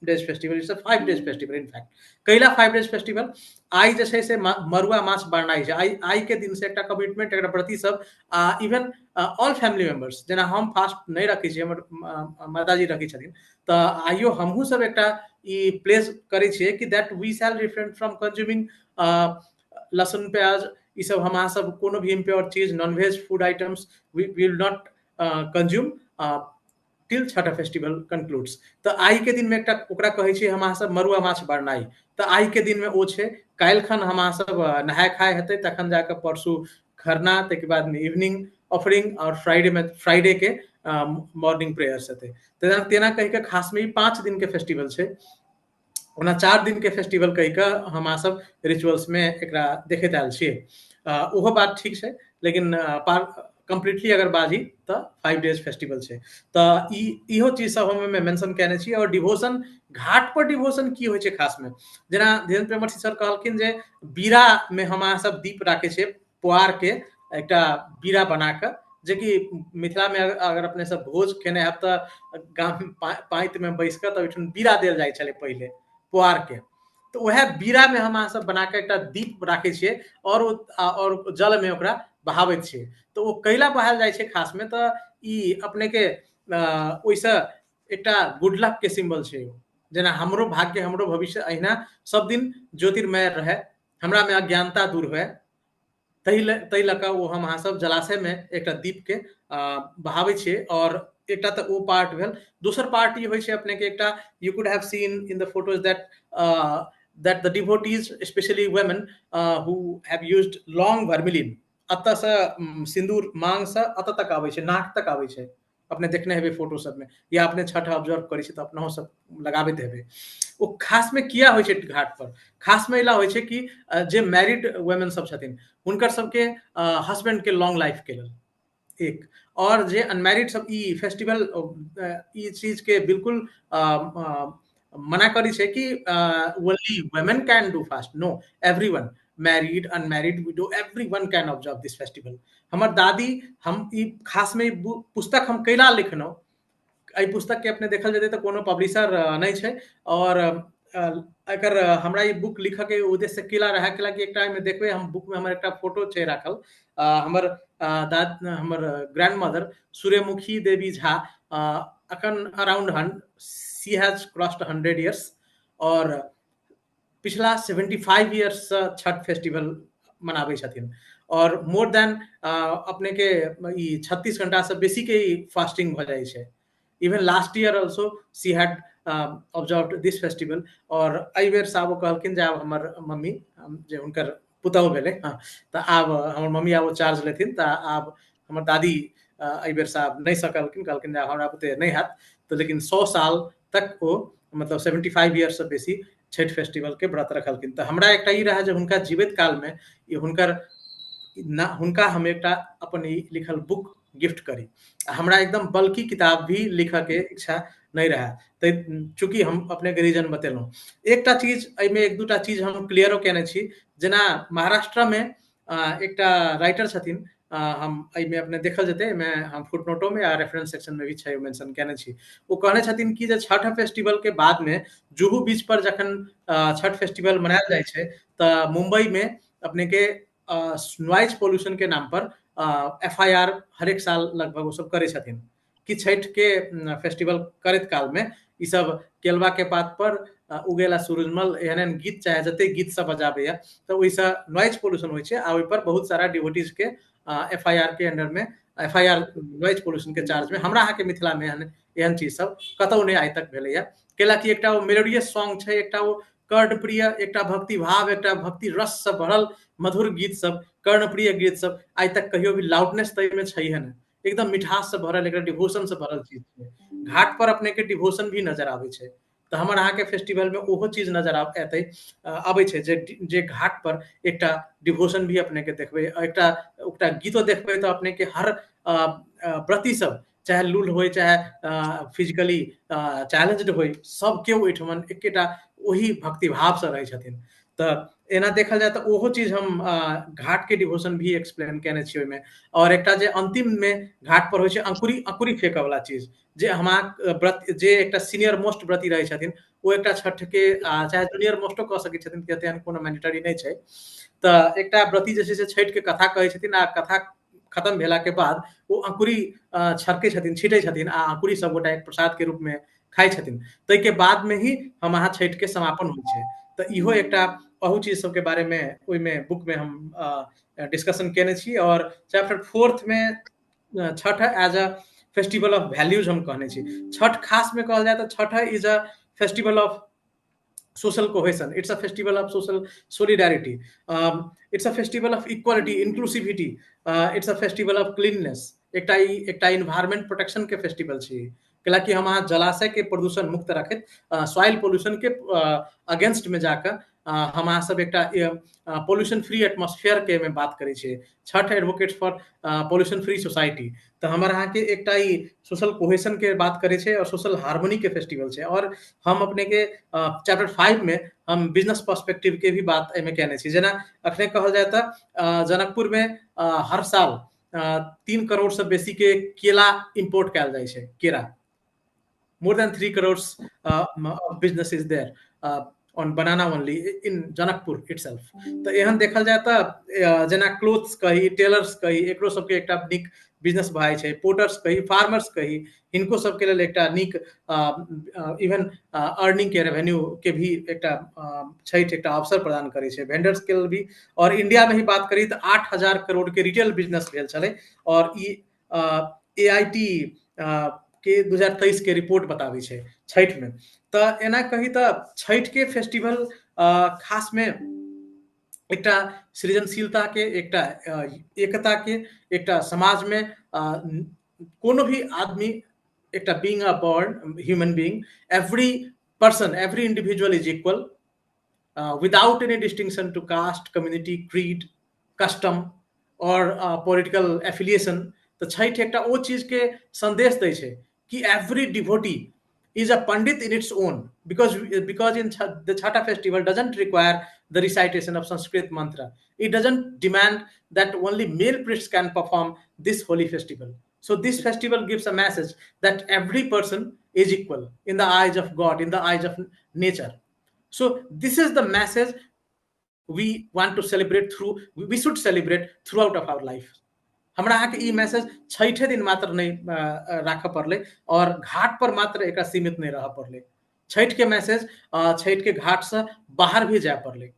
Speaker 9: days festival, it's a 5 days festival. In fact कैला 5 डेज फेस्टिवल, आइ जे छै से मरुआ माछ बारनाइ छै। आइ के दिन से एकटा कमिटमेंट एकरा प्रति सब इवन ऑल फैमिली मेंबर्स, जेना हम फास्ट नहि रखै छी, हमर माताजी रखै छथिन, तऽ आइयो हमहूँ सब एकटा ई प्लेस करै छियै कि that we shall refrain from consuming लहसुन प्याज, ई सब हम अहाँ सब कोनो भी impure cheese, nonveg food items we will not consume till Chhath festival concludes. तऽ आइ के दिन में एकटा ओकरा कहै छियै हम अहाँ सब मरुआ माछ बारनाइ। तऽ आइ के दिन में ओ छै। काल्हि खन हम अहाँ सब नहाय खाय हेतै, तखन जाकऽ परसू खरना, ताहिके बाद में इवनिंग ऑफरिंग और फ्राइडे में फ्राइडे के मॉर्निंग प्रेयर्स हेतै। तेना तेना कहि कऽ खास में ई 5 दिन के फेस्टिवल छै। ओना 4 दिन के फेस्टिवल कहि कऽ हम अहाँ सब रिचुअल्स में एकरा देखैत आयल छियै। ओहो बात ठीक छै, लेकिन कम्प्लीटली अगर बाजी तऽ 5 डेज फेस्टिवल छै। तऽ ई इहो चीज सब हम ओहिमे मेंशन केने छी। और डिवोशन, घाट पर डिवोशन की होइ छै खास में, जेना धीरेन्द्र प्रेमर्षि सर कहलखिन जे बीड़ा में हम अहाँ सब दीप राखै छियै, पुआर के एकटा बीड़ा बना कऽ, जेकि मिथिला में अगर अपने सब भोज खेने हैब तऽ गाम पाँति में बैस कऽ तऽ ओहिठाम बीड़ा देल जाइ छलै पहिले पुआर के। तऽ उएह बीड़ा में हम अहाँ सब बना कऽ एकटा दीप राखै छियै और जल में ओकरा बहाबैत छियै। तऽ ओ कैला बहायल जाइ छै खासमे, तऽ ई अपनेके ओहिसँ एकटा गुड लक के सिम्बल छै। जेना हमरो भाग्य, हमरो भविष्य अहिना सब दिन ज्योतिर्मय रहै, हमरामे अज्ञानता दूर हुए, ताहि लऽ कऽ ओ हम अहाँ सब जलाशयमे एकटा दीपके बहाबै छियै। आओर एकटा तऽ ओ पार्ट भेल। दोसर पार्ट ई होइ छै अपनेके एकटा, you could have seen in the photos that that the devotees, especially women who have used long vermilion, एतऽसँ सिन्दूर मांगसँ एतऽ तक आबै छै, नाक तक आबै छै। अपने देखने हेबै फोटो सबमे, या अपने छठ ऑब्जर्व करै छी तऽ अपनहो सब लगाबैत हेबै। ओ खासमे किया होइ छै घाट पर? खासमे एला होइ छै कि जे मैरिड वुमेन सब छथिन हुनकर सबके हस्बैंड के लॉन्ग लाइफ के लेल एक, और जे अनमैरिड सब ई फेस्टिवल ई चीज के बिल्कुल मना करै छै कि only women can do fast. No, everyone, married, unmarried, widow, everyone can observe this festival. हमर दादी, हम ई खासमे पुस्तक हम कैला लिखलहुँ, एहि पुस्तकके अपने देखल जेतै तऽ कोनो पब्लिशर नहि छै। और एकर हमरा ई बुक लिखऽके उद्देश्य केला रहै, केला कि एकटा एहिमे देखबै हम बुकमे हमर एकटा फोटो छै राखल, हमर दाद हमर ग्रैंड मदर सूर्यमुखी देवी झा, अखन around she has crossed 100 years, और पिछला 75 इयर्ससँ छठ फेस्टिवल मनाबै छथिन। और मोर देन अपनेके ई 36 घंटासँ बेसीके ई फास्टिंग भऽ जाइ छै। Even last year also she had observed this festival. और एहि बेरसँ आब ओ कहलखिन जे आब हमर मम्मी, जे हुनकर पुतहु भेलै, हँ, तऽ आब हमर मम्मी आब ओ चार्ज लेथिन। तऽ आब हमर दादी एहि बेरसँ आब नहि सकलखिन, कहलखिन जे आब हमरा बुते नहि हैत। तऽ लेकिन 100 साल तक ओ मतलब 75 इयर्ससँ बेसी छठि फेस्टिवलके व्रत रखलखिन। तऽ हमरा एकटा ई रहै जे हुनका जीवैत कालमे ई हुनकर ना हुनका हम एकटा अपन ई लिखल बुक गिफ्ट करी। आ हमरा एकदम बल्कि किताब भी लिखऽके इच्छा नहि रहै, तऽ चूँकि हम अपनेके रीजन बतेलहुँ। एकटा चीज एहिमे एक दूटा चीज हम क्लियरो केने छी। जेना महाराष्ट्रमे एकटा राइटर छथिन, हम एहिमे अपने देखल जेतै, एहिमे हम फुटनोटोमे आ रेफरेंस सेक्शनमे भी छै मेंशन केने छी। ओ कहने छथिन कि जे छठ फेस्टिवलके बादमे जुहू बीच पर जखन छठ फेस्टिवल मनायल जाइ छै तऽ मुम्बईमे अपनेके नॉइज पॉल्यूशन के नाम पर FIR हरेक साल लगभग ओ सब करै छथिन कि छठि के फेस्टिवल करैत कालमे ई सब केलवा के पात पर उगेला सूरजमल एहन एहन गीत चाहे जते गीत सब बजाबैया तऽ ओहिसँ नॉइज पॉल्यूशन होइ छै, आ ओहिपर बहुत सारा डिवोटीज के FIR के अंडरमे FIR noise pollution के चार्ज में। हमरा अहाँके मिथिलामे एहन एहन चीज सब कतहु नहि आइ तक भेलैया, कैला कि एकटा ओ मेलोडियस सॉन्ग छै, एकटा ओ कर्णप्रिय, एकटा भक्ति भाव, एकटा भक्ति रस से भरल मधुर गीत सब, कर्णप्रिय गीत सब आइ तक कहियो भी लाउडनेस तऽ एहिमे छैहे नहि। एकदम मिठास से भरल, एकटा डिवोशन से भरल चीज छै। घाट पर अपने के डिवोशन भी नजर आबै छै। तऽ हमर अहाँके फेस्टिवल में ओहो चीज नजर एतै अबै छै जे जे घाट पर एकटा डिवोशन भी अपने के देखबै, एकटा एकटा गीतो देखबै तऽ अपने के हर व्रती सब, चाहे लूल होय चाहे फिजिकली चैलेंज्ड होय, सब केओ ओहिठमन एकेटा ओही भक्तिभाव से रहै छथिन। तऽ एना देखल जाय तऽ ओहो चीज हम घाट के डिवोशन भी एक्सप्लेन केने छी ओहिमे। और एकटा जे अंतिम में घाट पर होइ छै अंकुरी अंकुरी फेंकऽ वाला चीज, जे हम व्रत जे एकटा सीनियर मोस्ट व्रती रहै छथिन ओ एकटा छठ के, चाहे जूनियर मोस्टो कऽ सकै छथिन, किया एहन कोनो मैंडेटरी नहि छै। तऽ एकटा व्रती जे छै से छठि के कथा कहै छथिन, आ कथा खत्म भेला के बाद ओ अंकुरी छड़कै छथिन, छीटै छथिन, आ अंकुरी सबगोटा एक प्रसाद के रूप में खाइ छथिन। ताहिके बाद में ही हम अहाँ छठि के समापन होइ छै। तऽ इहो एकटा अहू चीज सबके बारे में ओहिमे बुक में हम डिस्कशन केने छी। और चैप्टर फोर्थ में Chhath as a festival of values हम कहने छी। छठ खास में कहल जाय तऽ Chhath is a festival of social cohesion, it's a festival of social solidarity, it's a festival of equality, inclusivity, it's a festival of cleanness। एकटा ई एकटा इन्वायरमेंट प्रोटेक्शन के फेस्टिवल छै, कैलाकि हम अहाँ जलाशय के प्रदूषण मुक्त रखैत सॉइल पोल्यूशन के अगेंस्ट में जाकर हम अहाँ सब एकटा पोल्यूशन फ्री एटमॉस्फेयर के में बात करै छियै। Chhath advocates for pollution free society. तऽ हमर अहाँके एकटा ई सोशल कोहेशन के बात करै छै और सोशल हार्मनी के फेस्टिवल छै। और हम अपने के चैप्टर 5 में हम बिजनेस पर्सपेक्टिव के भी बात एहिमे केने छी। जेना अखने कहल जाय तऽ जनकपुर में हर साल 3 करोड़ से बेसी के केला इम्पोर्ट कयल जाइ छै, केरा। More than 3 crores business is there. On banana only in Janakpur itself. तऽ एहन देखल जाय तऽ जेना क्लोथ्स कही, टेलर्स कही, एकरो सबके एकटा नीक बिजनेस भऽ जाइ छै। पोर्टर्स कही, फार्मर्स कही, हिनको सबके लेल एकटा नीक इवन अर्निंग के, रेवेन्यू के भी एकटा छठि एकटा अवसर प्रदान करै छै वेंडर्स के लेल भी। और इंडिया में ही बात करी तऽ 8,000 करोड़ के रिटेल बिजनेस भेल छलै और ई AIT के 2023 के रिपोर्ट बताबै छै छठि में। तऽ एना कही तऽ छठि के फेस्टिवल खास में एकटा सृजनशीलता के, एकटा एकता के, एकटा समाज में कोनो भी आदमी एकटा being a born human being, every person, every individual is equal without any distinction to caste, community, creed, custom or political affiliation. तऽ छठि एकटा ओ चीज के संदेश दै छै कि every devotee is a pandit in its own, because in the Chhata festival doesn't require the recitation of Sanskrit mantra. It doesn't demand that only male priests can perform this holy festival. So this festival gives a message that every person is equal in the eyes of God, in the eyes of nature. So this is the message we want to celebrate through, we should celebrate throughout of our life. हमरा अहाँके ई message छठे दिन मात्र नहि राखऽ पड़लै और घाट पर मात्र एकरा सीमित नहि रहऽ पड़लै। छठि के मैसेज छठि के घाट से बाहर भी जाय पड़लै,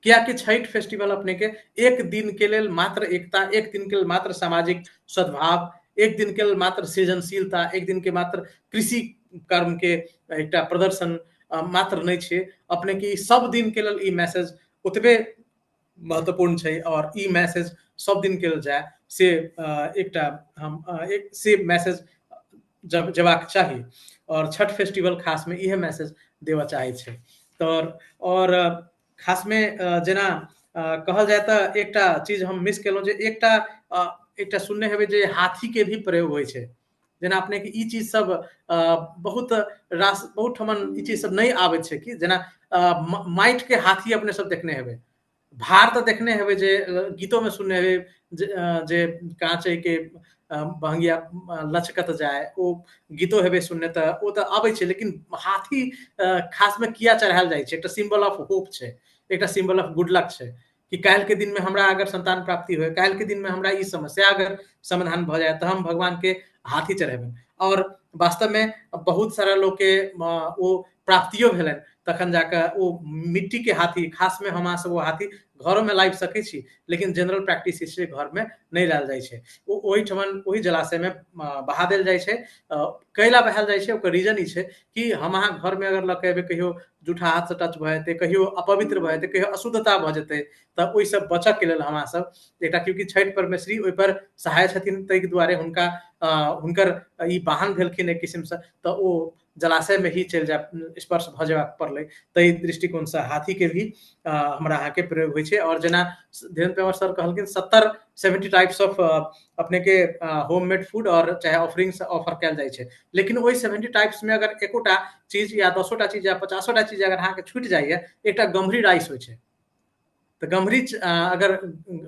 Speaker 9: कियाकि छठि फेस्टिवल अपने के एक दिन के लेल मात्र एकता, एक दिन के लेल मात्र सामाजिक सद्भाव, एक दिन के लेल मात्र सृजनशीलता, एक दिन के मात्र कृषि कर्म के एकटा प्रदर्शन मात्र नहि छै। अपने के सब दिन के लेल ई मैसेज ओतबे महत्वपूर्ण छै और ई मैसेज सब दिन के लेल जाय से एकटा हम एक से मैसेज जब जेबाक चाही और छठ फेस्टिवल खास में इहे मैसेज देबऽ चाहै छै। तऽ और खास में जेना कहल जाय तऽ एकटा चीज हम मिस केलहुँ जे एकटा एकटा सुनने हेबै जे हाथी के भी प्रयोग होइ छै। जेना अपने के ई चीज सब बहुत रास बहुत ठमन ई चीज सब नहि आबै छै कि जेना माटि के हाथी अपने सब देखने हेबै, भार तऽ देखने हेबै जे गीतो में सुनने हेबै जे काँचे के बहंगिया लचकत जाय, ओ गीतो हेबै सुनने तऽ ओ तऽ अबै छै। लेकिन हाथी खास में किया चढ़ायल जाइ छै? एकटा सिम्बल ऑफ होप छै, एकटा सिम्बल ऑफ गुड लक छै कि काल्हि के दिन में हमरा अगर संतान प्राप्ति होय, काल्हि के दिन में हमरा ई समस्या अगर समाधान भऽ जाय तऽ हम भगवान के हाथी चढ़ेबनि। और वास्तव में बहुत सारा लोग के ओ प्राप्तियो भेलनि तखन जाकऽ ओ मिट्टी के हाथी, खास में हम अहाँ सब ओ हाथी घरों में लाबि सकै छी, लेकिन जनरल प्रैक्टिस छै घर में नहि लायल जाइ छै। ओ ओहिठमन ओहि जलाशय में बहा देल जाइ छै। कैला बहायल जाइ छै? ओकर रीजन ई छै कि हम अहाँ घर में अगर लऽ के एबै, कहियो जूठा हाथ से टच भऽ जेतै, कहियो अपवित्र भऽ जेतै, कहियो अशुद्धता भऽ जेतै, तऽ ओहिसँ बचऽ के लेल हमरा सब एकटा, क्योंकि छठि परमेश्वरी ओहिपर सहाय छथिन, ताहि दुआरे हुनका हुनकर ई वाहन भेलखिन एक किसिमसँ, तऽ ओ जलाशय में ही चलि जाय, स्पर्श भऽ जेबाक पड़लै। ताहि दृष्टिकोणसँ हाथी के भी हमरा अहाँके प्रयोग होइ छै। और जेना धीरेन्द्र प्रेमर सर कहलखिन 70 टाइप्स ऑफ अपने के होममेड फूड और चाहे ऑफरिंग्स ऑफर कयल जाइ छै, लेकिन ओहि 70 टाइप्स में अगर एकोटा चीज या 10टा चीज या 50टा चीज अगर अहाँके छूटि जाइए, एकटा गम्भरी राइस होइ छै, तऽ गम्भरी अगर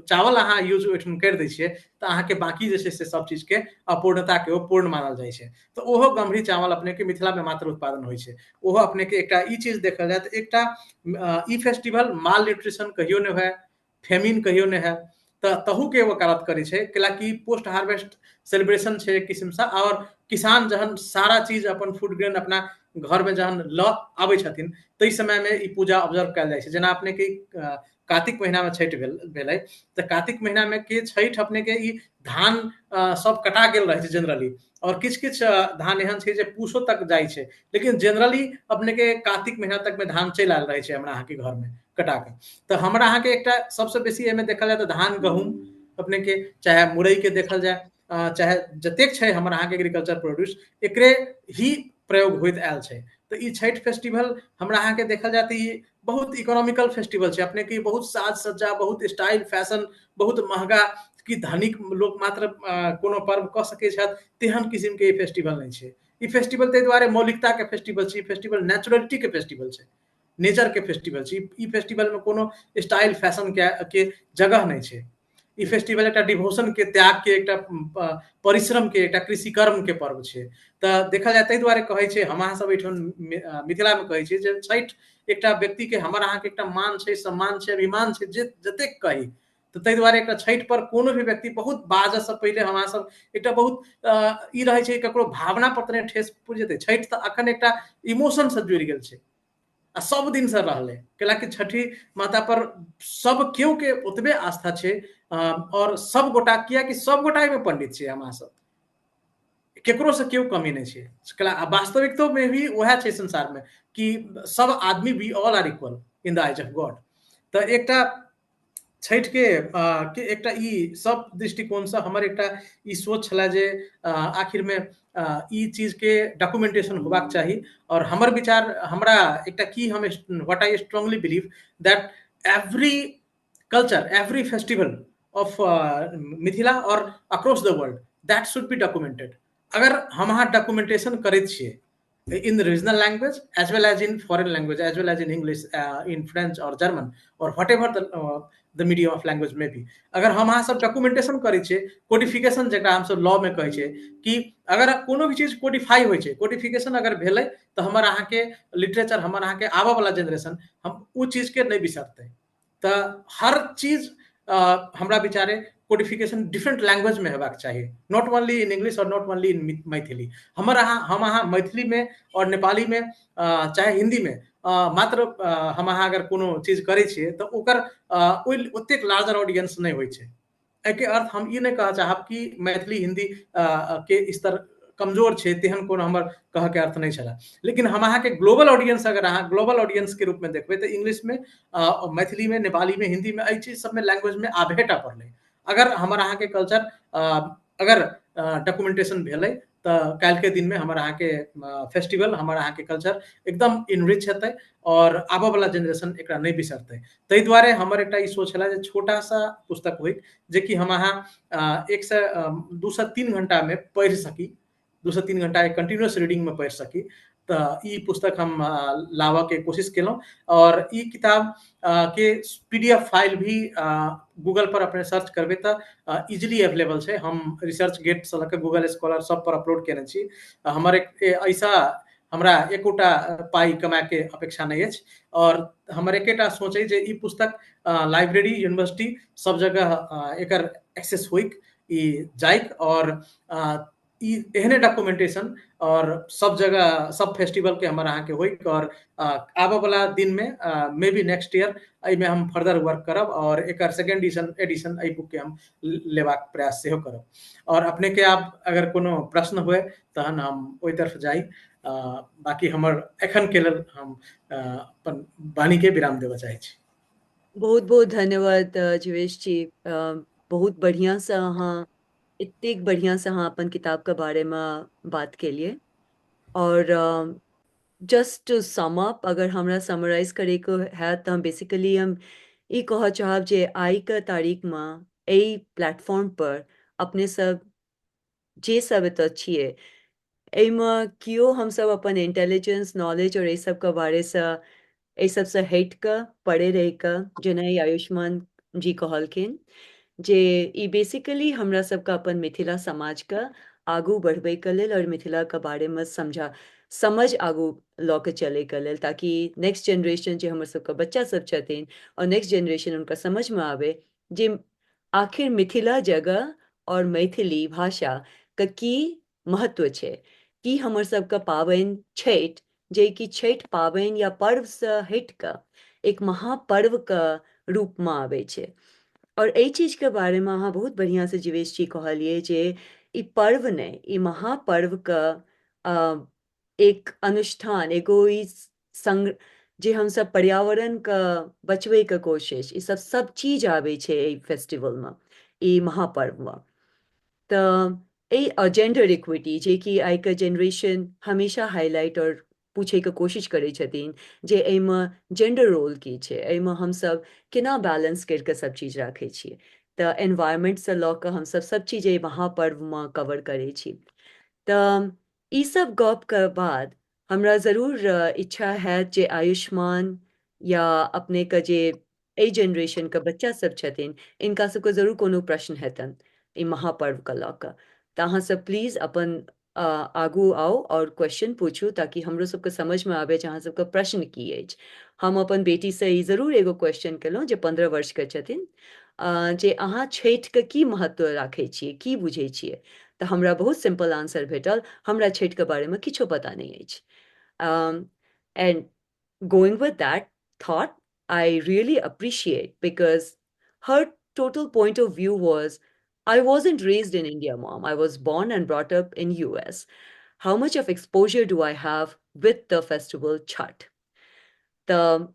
Speaker 9: चावल अहाँ यूज ओहिठाम करि दै छियै तऽ अहाँके बाकी जे छै से सब चीजके अपूर्णता के ओ पूर्ण मानल जाइ छै। तऽ ओहो गम्भरी चावल अपने के मिथिला में मात्र उत्पादन होइ छै। ओहो अपने के एकटा ई चीज देखल जाय तऽ एकटा ई फेस्टिवल माल न्यूट्रिशन कहियो नहि होय, फेमिन कहियो नहि होय, तऽ तहू के वकालत करै छै, कैलाकि पोस्ट हार्वेस्ट सेलिब्रेशन छै एक किस्मसँ। और किसान जहन सारा चीज अपन फूड ग्रेन अपना घर में जहन लऽ आबै छथिन ताहि समय में ई पूजा ऑब्जर्व कयल जाइ छै। जेना अपने के कार्तिक महीना में छठि भेलै तऽ कार्तिक महीना में के छठि अपने के ई धान सब कटा गेल रहै छै जनरली, और किछु किछु धान एहन छै जे पूसो तक जाइ छै, लेकिन जनरली अपने के कार्तिक महीना तक में धान चलि आयल रहै छै हमरा अहाँके घर में कटा के। तऽ हमरा अहाँके एकटा सबसँ बेसी एहिमे देखल जाय तऽ धान गहूँम अपने के, चाहे मुरई के देखल जाय, चाहे जतेक छै हमर अहाँके एग्रीकल्चर प्रोड्यूस, एकरे ही प्रयोग होइत आयल छै। तऽ ई छठि फेस्टिवल हमरा अहाँके देखल जाय तऽ ई बहुत इकोनॉमिकल फेस्टिवल छै। अपने के बहुत साज सज्जा, बहुत स्टाइल फैशन, बहुत महगा कि धनिक लोक मात्र कोनो पर्व कऽ सकै छथि तेहन किसिम के ई फेस्टिवल नहि छै। ई फेस्टिवल ताहि दुआरे मौलिकता के फेस्टिवल छै, ई फेस्टिवल नेचुरलिटी के फेस्टिवल छै, नेचर के फेस्टिवल छै। ई फेस्टिवल में कोनो स्टाइल फैशन के जगह नहि छै। ई फेस्टिवल एकटा डिवोशन के, त्याग के, एकटा परिश्रम के, एकटा कृषि कर्म के पर्व छै। तऽ देखल जाय ताहि दुआरे कहै छै, हम अहाँ सब एहिठाम मिथिला मे कहै छियै जे छठि एकटा व्यक्ति के हमर अहाँके एकटा मान छै, सम्मान छै, अभिमान छै, जे जतेक कही। तऽ ताहि दुआरे एकटा छठि पर कोनो भी व्यक्ति बहुत बाजऽ से पहिले हम अहाँ सब एकटा बहुत ई रहै छै, ककरो भावना पर तऽ नहि ठेस पुरि जेतै। छठि तऽ अखन एकटा इमोशन से जुड़ि गेल छै आ सब दिन से रहलै, कैलाकि छठि माता पर सब केओ के ओतबे आस्था छै और सब गोटा, कियाकि सब गोटा एहिमे पंडित छै, हम अहाँ सब केकरो से केओ कमी नहि छै। आ वास्तविकतो में भी वएह छै संसार में कि सब आदमी we all are equal in the eyes of God. तऽ एकटा छठि के एकटा ई सब दृष्टिकोणसँ हमर एकटा ई सोच छलए जे आखिरमे ई चीजके डॉक्यूमेंटेशन होबाक चाही। और हमर विचार, हमरा एकटा की हम what I strongly believe that every culture, every festival of Mithila और across the world that should be documented. अगर हम अहाँ डॉक्यूमेंटेशन करैत छियै in the regional language as well as in foreign language, as well as in English, in French or German or whatever the medium of language may be, अगर हम अहाँ सब documentation करै छियै, कोडिफिकेशन जकरा हमसब लॉ में कहै छियै, कि अगर कोनो भी चीज कोडिफाई होइ छै, कोडिफिकेशन अगर भेलै तऽ हमर अहाँके लिटरेचर, हमर अहाँके आबऽ वाला जेनरेशन हम ओ चीजके नहि बिसरतै। तऽ हर चीज हमरा विचारे कोडिफिकेशन डिफरेंट लैंग्वेज में हेबाक चाही, not only in English और not only in Maithili. हमर अहाँ, हम अहाँ मैथिली में और नेपाली में चाहे हिंदी में मात्र हम अहाँ अगर कोनो चीज करै छियै तऽ ओकर ओहि ओतेक लार्जर ऑडियंस नहि होइ छै। एहिके अर्थ हम ई नहि कहऽ चाहब कि मैथिली हिंदी के स्तर कमजोर छै, तेहन कोनो हमर कहऽके अर्थ नहि छलै। लेकिन हम अहाँके ग्लोबल ऑडियंस, अगर अहाँ ग्लोबल ऑडियंस के रूप में देखबै तऽ इंग्लिश में, मैथिली में, नेपाली में, हिंदी में, एहि चीज सबमे लैंग्वेज में आबहेटा पड़लै। अगर हमर अहाँके कल्चर अगर डॉक्यूमेंटेशन भेलै तऽ काल्हिके दिनमे हमर अहाँके फेस्टिवल, हमर अहाँके कल्चर एकदम इनरिच हेतै और आबऽ वाला जेनरेशन एकरा नहि बिसरतै। ताहि दुआरे हमर एकटा ई सोच छलै जे छोटा सा पुस्तक होइ जेकि हम अहाँ 1 से 2 से 3 घंटा में पढ़ि सकी, 2 से 3 घंटा कंटिन्यूअस रीडिंग में पढ़ि सकी। तऽ ई पुस्तक हम लाबऽ के कोशिश केलहुँ और ई किताब के पीडीएफ फाइल भी गूगल पर अपने सर्च करबै तऽ इजिली अवेलेबल छै। हम रिसर्च गेट से लऽ कऽ गूगल स्कॉलर सब पर अपलोड केने छी। हमर एक ऐसा हमरा एकोटा पाइ कमाए के अपेक्षा नहि अछि और हमर एकेटा सोच अछि जे ई पुस्तक लाइब्रेरी, यूनिवर्सिटी सब जगह एकर एक्सेस होइक, ई जाइक और ई एहने डॉक्यूमेंटेशन और सब जगह सब फेस्टिवल के हमर अहाँके होइक। और आबऽ वाला दिन में मे बी नेक्स्ट ईयर एहिमे हम फर्दर वर्क करब और एकर सेकेंड एडिशन एडिशन एहि बुक के हम लेबाक प्रयास सेहो करब। और अपने के आब अगर कोनो प्रश्न हुए तहन हम ओहि तरफ जाइ, बाकी हमर एखन के लेल हम अपन वाणी के विराम देबऽ चाहै छी।
Speaker 3: बहुत बहुत धन्यवाद जीवेश जी। बहुत बढ़िया से अहाँ, एतेक बढ़िया से अहाँ अपन किताब के बारे में बात केलिए। और जस्ट टू सम अप, अगर हमरा समराइज करैके हैत तऽ हम बेसिकली हम ई कहऽ चाहब जे आइके तारीखमे एहि प्लेटफॉर्म पर अपने सब जे सब एतऽ छियै, एहिमे केओ हमसब अपन इंटेलिजेंस, नॉलेज और एहि सबके बारेसँ, एहि सबसँ हटि कऽ, परे रहि कऽ, जेना ई आयुष्मान जी कहलखिन जे ई बेसिकली हमरा सबके अपन मिथिला समाजके आगू बढ़बैके लेल और मिथिलाके बारेमे समझ आगू लऽ के चलैके लेल, ताकि नेक्स्ट जेनरेशन जे हमर सबके बच्चा सब छथिन और नेक्स्ट जेनरेशन हुनका समझमे आबै जे आखिर मिथिला जगह और मैथिली भाषा के की महत्व छै, की हमर सबके पाबनि छठि, जे कि छठि पाबनि या पर्वसँ हटि कऽ एक महापर्वके रूपमे आबै छै। और एहि चीजके बारेमे अहाँ बहुत बढ़िआँसँ जीवेश जी कहलियै जे ई पर्व नहि, ई महापर्वके एक अनुष्ठान, एगो ई संग जे हमसब पर्यावरणके बचबैके कोशिश, ई सब सब चीज आबै छै एहि फेस्टिवलमे, ई महापर्वमे। तऽ एहि जेंडर इक्विटी जे कि आइके जेनरेशन हमेशा हाईलाइट और पूछैके कोशिश करै छथिन जे एहिमे जेंडर रोल की छै, एहिमे हमसब केना बैलेंस करि कऽ सब चीज राखै छियै, तऽ एनवायरमेंटसँ लऽ कऽ हमसब सब चीज एहि महापर्वमे कवर करै छी। तऽ ई सब गपके बाद हमरा जरूर इच्छा हैत जे आयुष्मान या अपनेके जे एहि जेनरेशनके बच्चा सब छथिन, इनका सबके जरूर कोनो प्रश्न हेतनि ई महापर्वके लऽ कऽ। तऽ अहाँ सब प्लीज अपन आगू आउ आओर क्वेश्चन पूछू ताकि हमरो सबके समझमे आबै जे अहाँ सबके प्रश्न की अछि। हम अपन बेटीसँ ई जरूर एगो क्वेश्चन केलहुँ जे 15 वर्षके छथिन, जे अहाँ छठिके की महत्व राखै छियै, की बुझै छियै? तऽ हमरा बहुत सिम्पल आंसर भेटल, हमरा छठिके बारेमे किछो पता नहि अछि। And going with that thought, I really appreciate because her total point of view was, I wasn't raised in India, mom. I was born and brought up in US. How much of exposure do I have with the festival Chhath? तऽ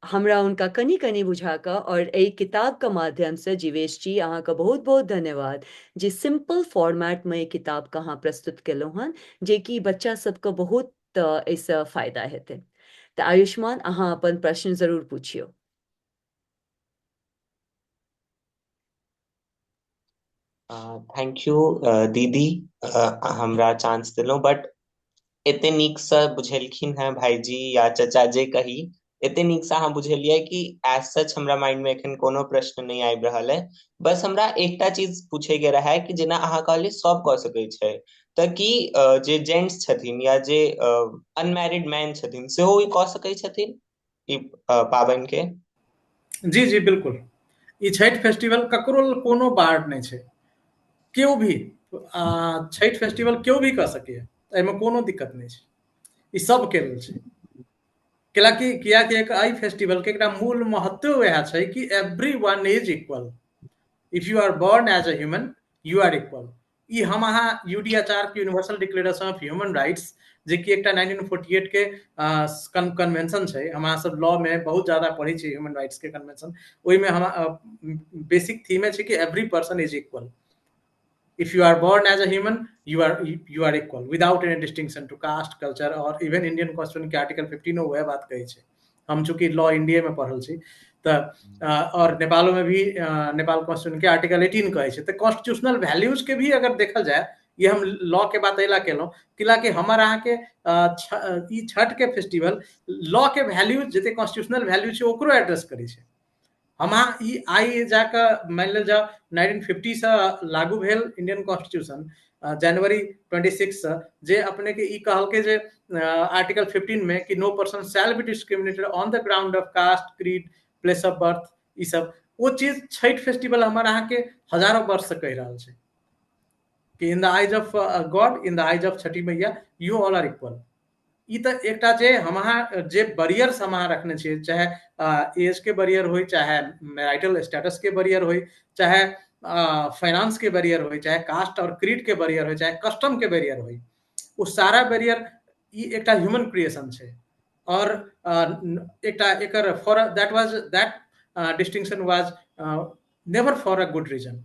Speaker 3: हमरा हुनका कनि कनि बुझा कऽ और एहि किताबके माध्यमसँ, जीवेश जी अहाँके बहुत बहुत धन्यवाद जे सिम्पल फॉर्मेटमे ई किताबके अहाँ प्रस्तुत केलहुँ हन, जेकि बच्चा सबके बहुत एहिसँ फायदा हेतै। तऽ आयुष्मान, अहाँ अपन प्रश्न जरूर पूछियौ।
Speaker 6: Thank you दीदी, हमरा चांस देलहुँ, बट एते नीकसँ बुझेलखिन हेँ भाईजी या चचा जे कही, एते नीकसँ अहाँ बुझेलियै कि एज सच हमरा माइंड मे एखन कोनो प्रश्न नहि आबि रहल है। बस हमरा एकटा चीज पूछे के रहै कि जेना अहाँ कहलियै सब कऽ सकै छै, तऽ की जे जेंट्स छथिन या जे अनमैरिड मैन छथिन सेहो ई कऽ सकै छथिन ई पाबनि के?
Speaker 9: जी जी बिल्कुल, ई छठि फेस्टिवल ककरो कोनो बार नहि छै, केओ भी छठि फेस्टिवल केओ भी कऽ सकैए, एहिमे कोनो दिक्कत नहि छै, ई सबके लेल छै। कैलाकि कियाकि एक एहि फेस्टिवल के एकटा मूल महत्व वएह छै कि every one is equal, if you are born as a human you are equal. ई हम अहाँ यूडीएचआर के universal declaration of human rights, जे कि एकटा 1948 के कन्वेंशन छै, हम अहाँ सब लॉ में बहुत ज्यादा पढ़ै छियै ह्यूमन राइट्स के कन्वेंशन, ओहिमे हम बेसिक थीमे छै कि every person is equal, if you are born as a human you are equal without any distinction to caste, culture और इवन इंडियन कॉन्स्टिट्यूशन के आर्टिकल 15 वएह बात कहै छै। हम चूँकि लॉ इंडिया में पढ़ल छी तऽ और नेपालो में भी नेपाल कॉन्स्टिट्यूशन के आर्टिकल 18 कहै छै। तऽ कॉन्स्टिट्यूशनल वैल्यूज के भी अगर देखल जाय, ये हम लॉ के बात एला केलहुँ कि हमर अहाँके ई छठ के फेस्टिवल लॉ के वैल्यूज जते कॉन्स्टिट्यूशनल वैल्यू छै ओकरो एड्रेस करै छै। हम अहाँ ई आइ जाकऽ मानि लेल जाउ 1950 से लागू भेल इंडियन कॉन्स्टिट्यूशन जनवरी 26 से, जे अपने के ई कहलकै जे आर्टिकल 15 में कि no person shall be discriminated on the ground of caste, creed, place of birth, ई सब ओ चीज छठि फेस्टिवल हमर अहाँके हजारों वर्ष से कहि रहल छै कि in the eyes of God, in the eyes of Chhathi Maiya, you all are equal. ई तऽ एकटा जे हम अहाँ जे बैरियर्स हम अहाँ रखने छियै, चाहे एज के बैरियर होइ, चाहे मैरिटल स्टेटस के बैरियर होइ, चाहे फाइनेंस के बैरियर होइ, चाहे कास्ट और क्रीड के बैरियर होइ, चाहे कस्टम के बैरियर होइ, ओ सारा बैरियर ई एकटा ह्यूमन क्रिएशन छै। और एकटा एकर for that was that distinction was never for a good reason,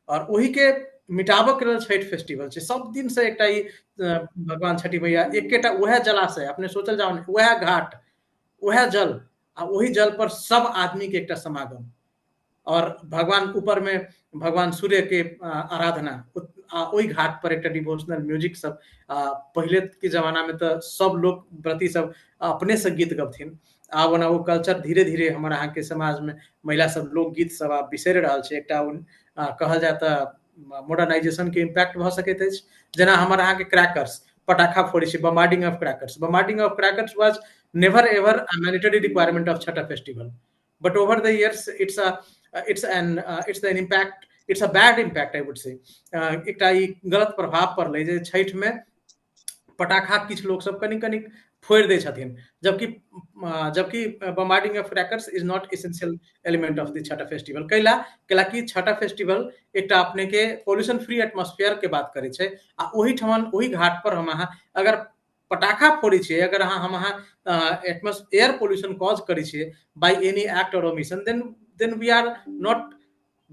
Speaker 9: और ओही के मिटाबऽ के लेल छठि फेस्टिवल छै। सब दिन से एकटा ई भगवान छठि मैया एकेटा उएह जलाशय, अपने सोचल जाउ ने, उएह घाट, उएह जल, आ ओही जल पर सब आदमी के एकटा समागम, और भगवान ऊपर में भगवान सूर्य के आराधना, आ ओहि घाट पर एकटा डिवोशनल म्यूजिक सब। पहिले के जमाना में तऽ सब लोक व्रती सब अपने से गीत गबथिन, आब ओना ओ कल्चर धीरे धीरे हमर अहाँके समाज में महिला सब लोकगीत सब आब बिसरि रहल छै। एकटा कहल जाय तऽ मॉडर्नाइजेशन के इम्पैक्ट भऽ सकैत अछि। जेना हमर अहाँके क्रैकर्स, पटाखा फोड़ै छै, bombarding of crackers, bombarding of crackers was never ever a mandatory requirement of Chhath festival, but over the years it's a it's an it's an impact, it's a bad impact I would say. एकटा ई गलत प्रभाव पड़लै जे छठि में पटाखा किछु लोक सब कनि कनि फोड़ि दै छथिन, जबकि जबकि bombarding of crackers is not essential element of the Chhath festival. कैला कैलाकि छठ फेस्टिवल एकटा अपने के पॉल्यूशन फ्री एटमॉस्फेयर के बात करै छै, आ ओहिठमन ओहि घाट पर हम अहाँ अगर पटाखा फोड़ै छियै, अगर अहाँ हम अहाँ एटमॉस एयर पॉल्यूशन कॉज करै छियै by any act or omission, then then we are not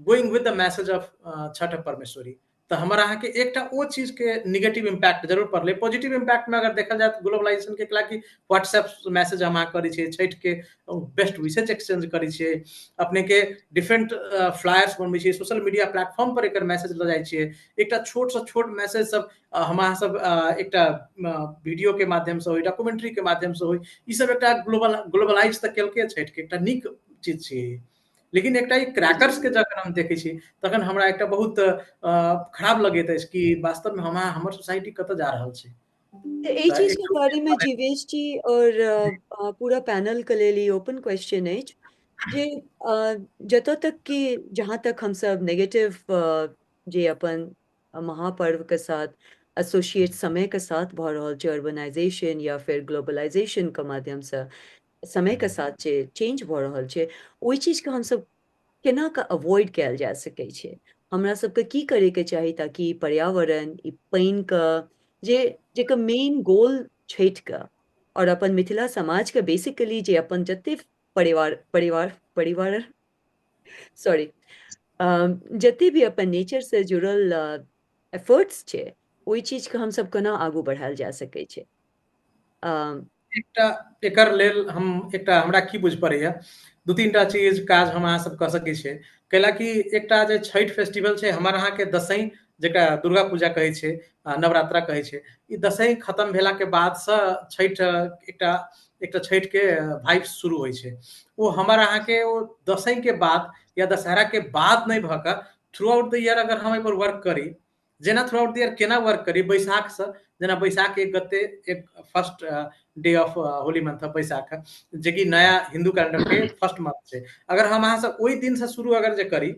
Speaker 9: going with the message of Chhath Parmeshwari. तऽ हमर अहाँके एकटा ओ चीज के निगेटिव इम्पैक्ट जरूर पड़लै। पॉजिटिव इम्पैक्ट में अगर देखल जाय तऽ ग्लोबलाइजेशन के कैलाकि व्हाट्सएप मैसेज हम अहाँ करै छियै, छठि के बेस्ट विशेज एक्सचेंज करै छियै, अपने के डिफरेंट फ्लायर्स बनबै छियै, सोशल मीडिया प्लेटफॉर्म पर एकर मैसेज लऽ जाइ छियै। एकटा छोट सँ छोट मैसेज सब हम अहाँ सब एकटा वीडियो के माध्यम से होइ, डॉक्यूमेंट्री के माध्यम से होइ, ई सब एकटा ग्लोबलाइज तऽ केलकै छठि के, एकटा नीक चीज छियै। लेकिन एकटा ई क्रैकर्स के जखन हम देखै छी तखन हमरा एकटा बहुत खराब लगैत अछि कि वास्तवमे हम हमर सोसाइटी कतऽ जा रहल छै।
Speaker 3: तऽ एहि
Speaker 9: तऽ
Speaker 3: चीज के बारे मे जीवेश जी और पूरा पैनल के लेल ई ओपन क्वेश्चन अछि जे जतऽ तक कि जहाँ तक हमसब नेगेटिव जे अपन महापर्व के साथ एसोसिएट समय के साथ भऽ रहल छै, अर्बनाइजेशन या फिर ग्लोबलाइजेशन के माध्यम से समय के साथ जे चेंज भऽ रहल छै, ओहि चीज के हमसब केना कऽ अवॉइड कयल जा सकै छै? हमरा सबके की करैके चाही ताकि पर्यावरण, ई पानिके जे जेकर मेन गोल छठिके आओर अपन मिथिला समाजके बेसिकली जे अपन जते परिवार परिवार परिवार सॉरी जते भी अपन नेचरसँ जुड़ल एफर्ट्स छै, ओहि चीजके हमसब केना आगू बढ़ायल जा सकै छै?
Speaker 9: एकटा एकर लेल हम एकटा हमरा की बुझ पड़ैया, 2-3 टा चीज काज हम अहाँ सब कऽ सकै छियै। कैला कि एकटा जे छठि फेस्टिवल छै हमर अहाँके दसैँ, जकरा दुर्गा पूजा कहै छै, नवरात्रा कहै छै, ई दसैँ खतम भेलाके बादसँ छठि एकटा एकटा छठिके वाइब्स शुरू होइ छै। ओ हमर अहाँके ओ दसैँके बाद या दशहराके बाद नहि भऽ कऽ थ्रू आउट the year अगर हम एहिपर वर्क करी, जेना थ्रू आउट the year केना वर्क करी, बैसाखसँ, जेना बैसाख 1 गते, एक first day of holy month of Baisakh, जेकि नया हिन्दू कैलेंडर के फर्स्ट मंथ छै, अगर हम अहाँ सब ओहि दिनसँ शुरू अगर जे करी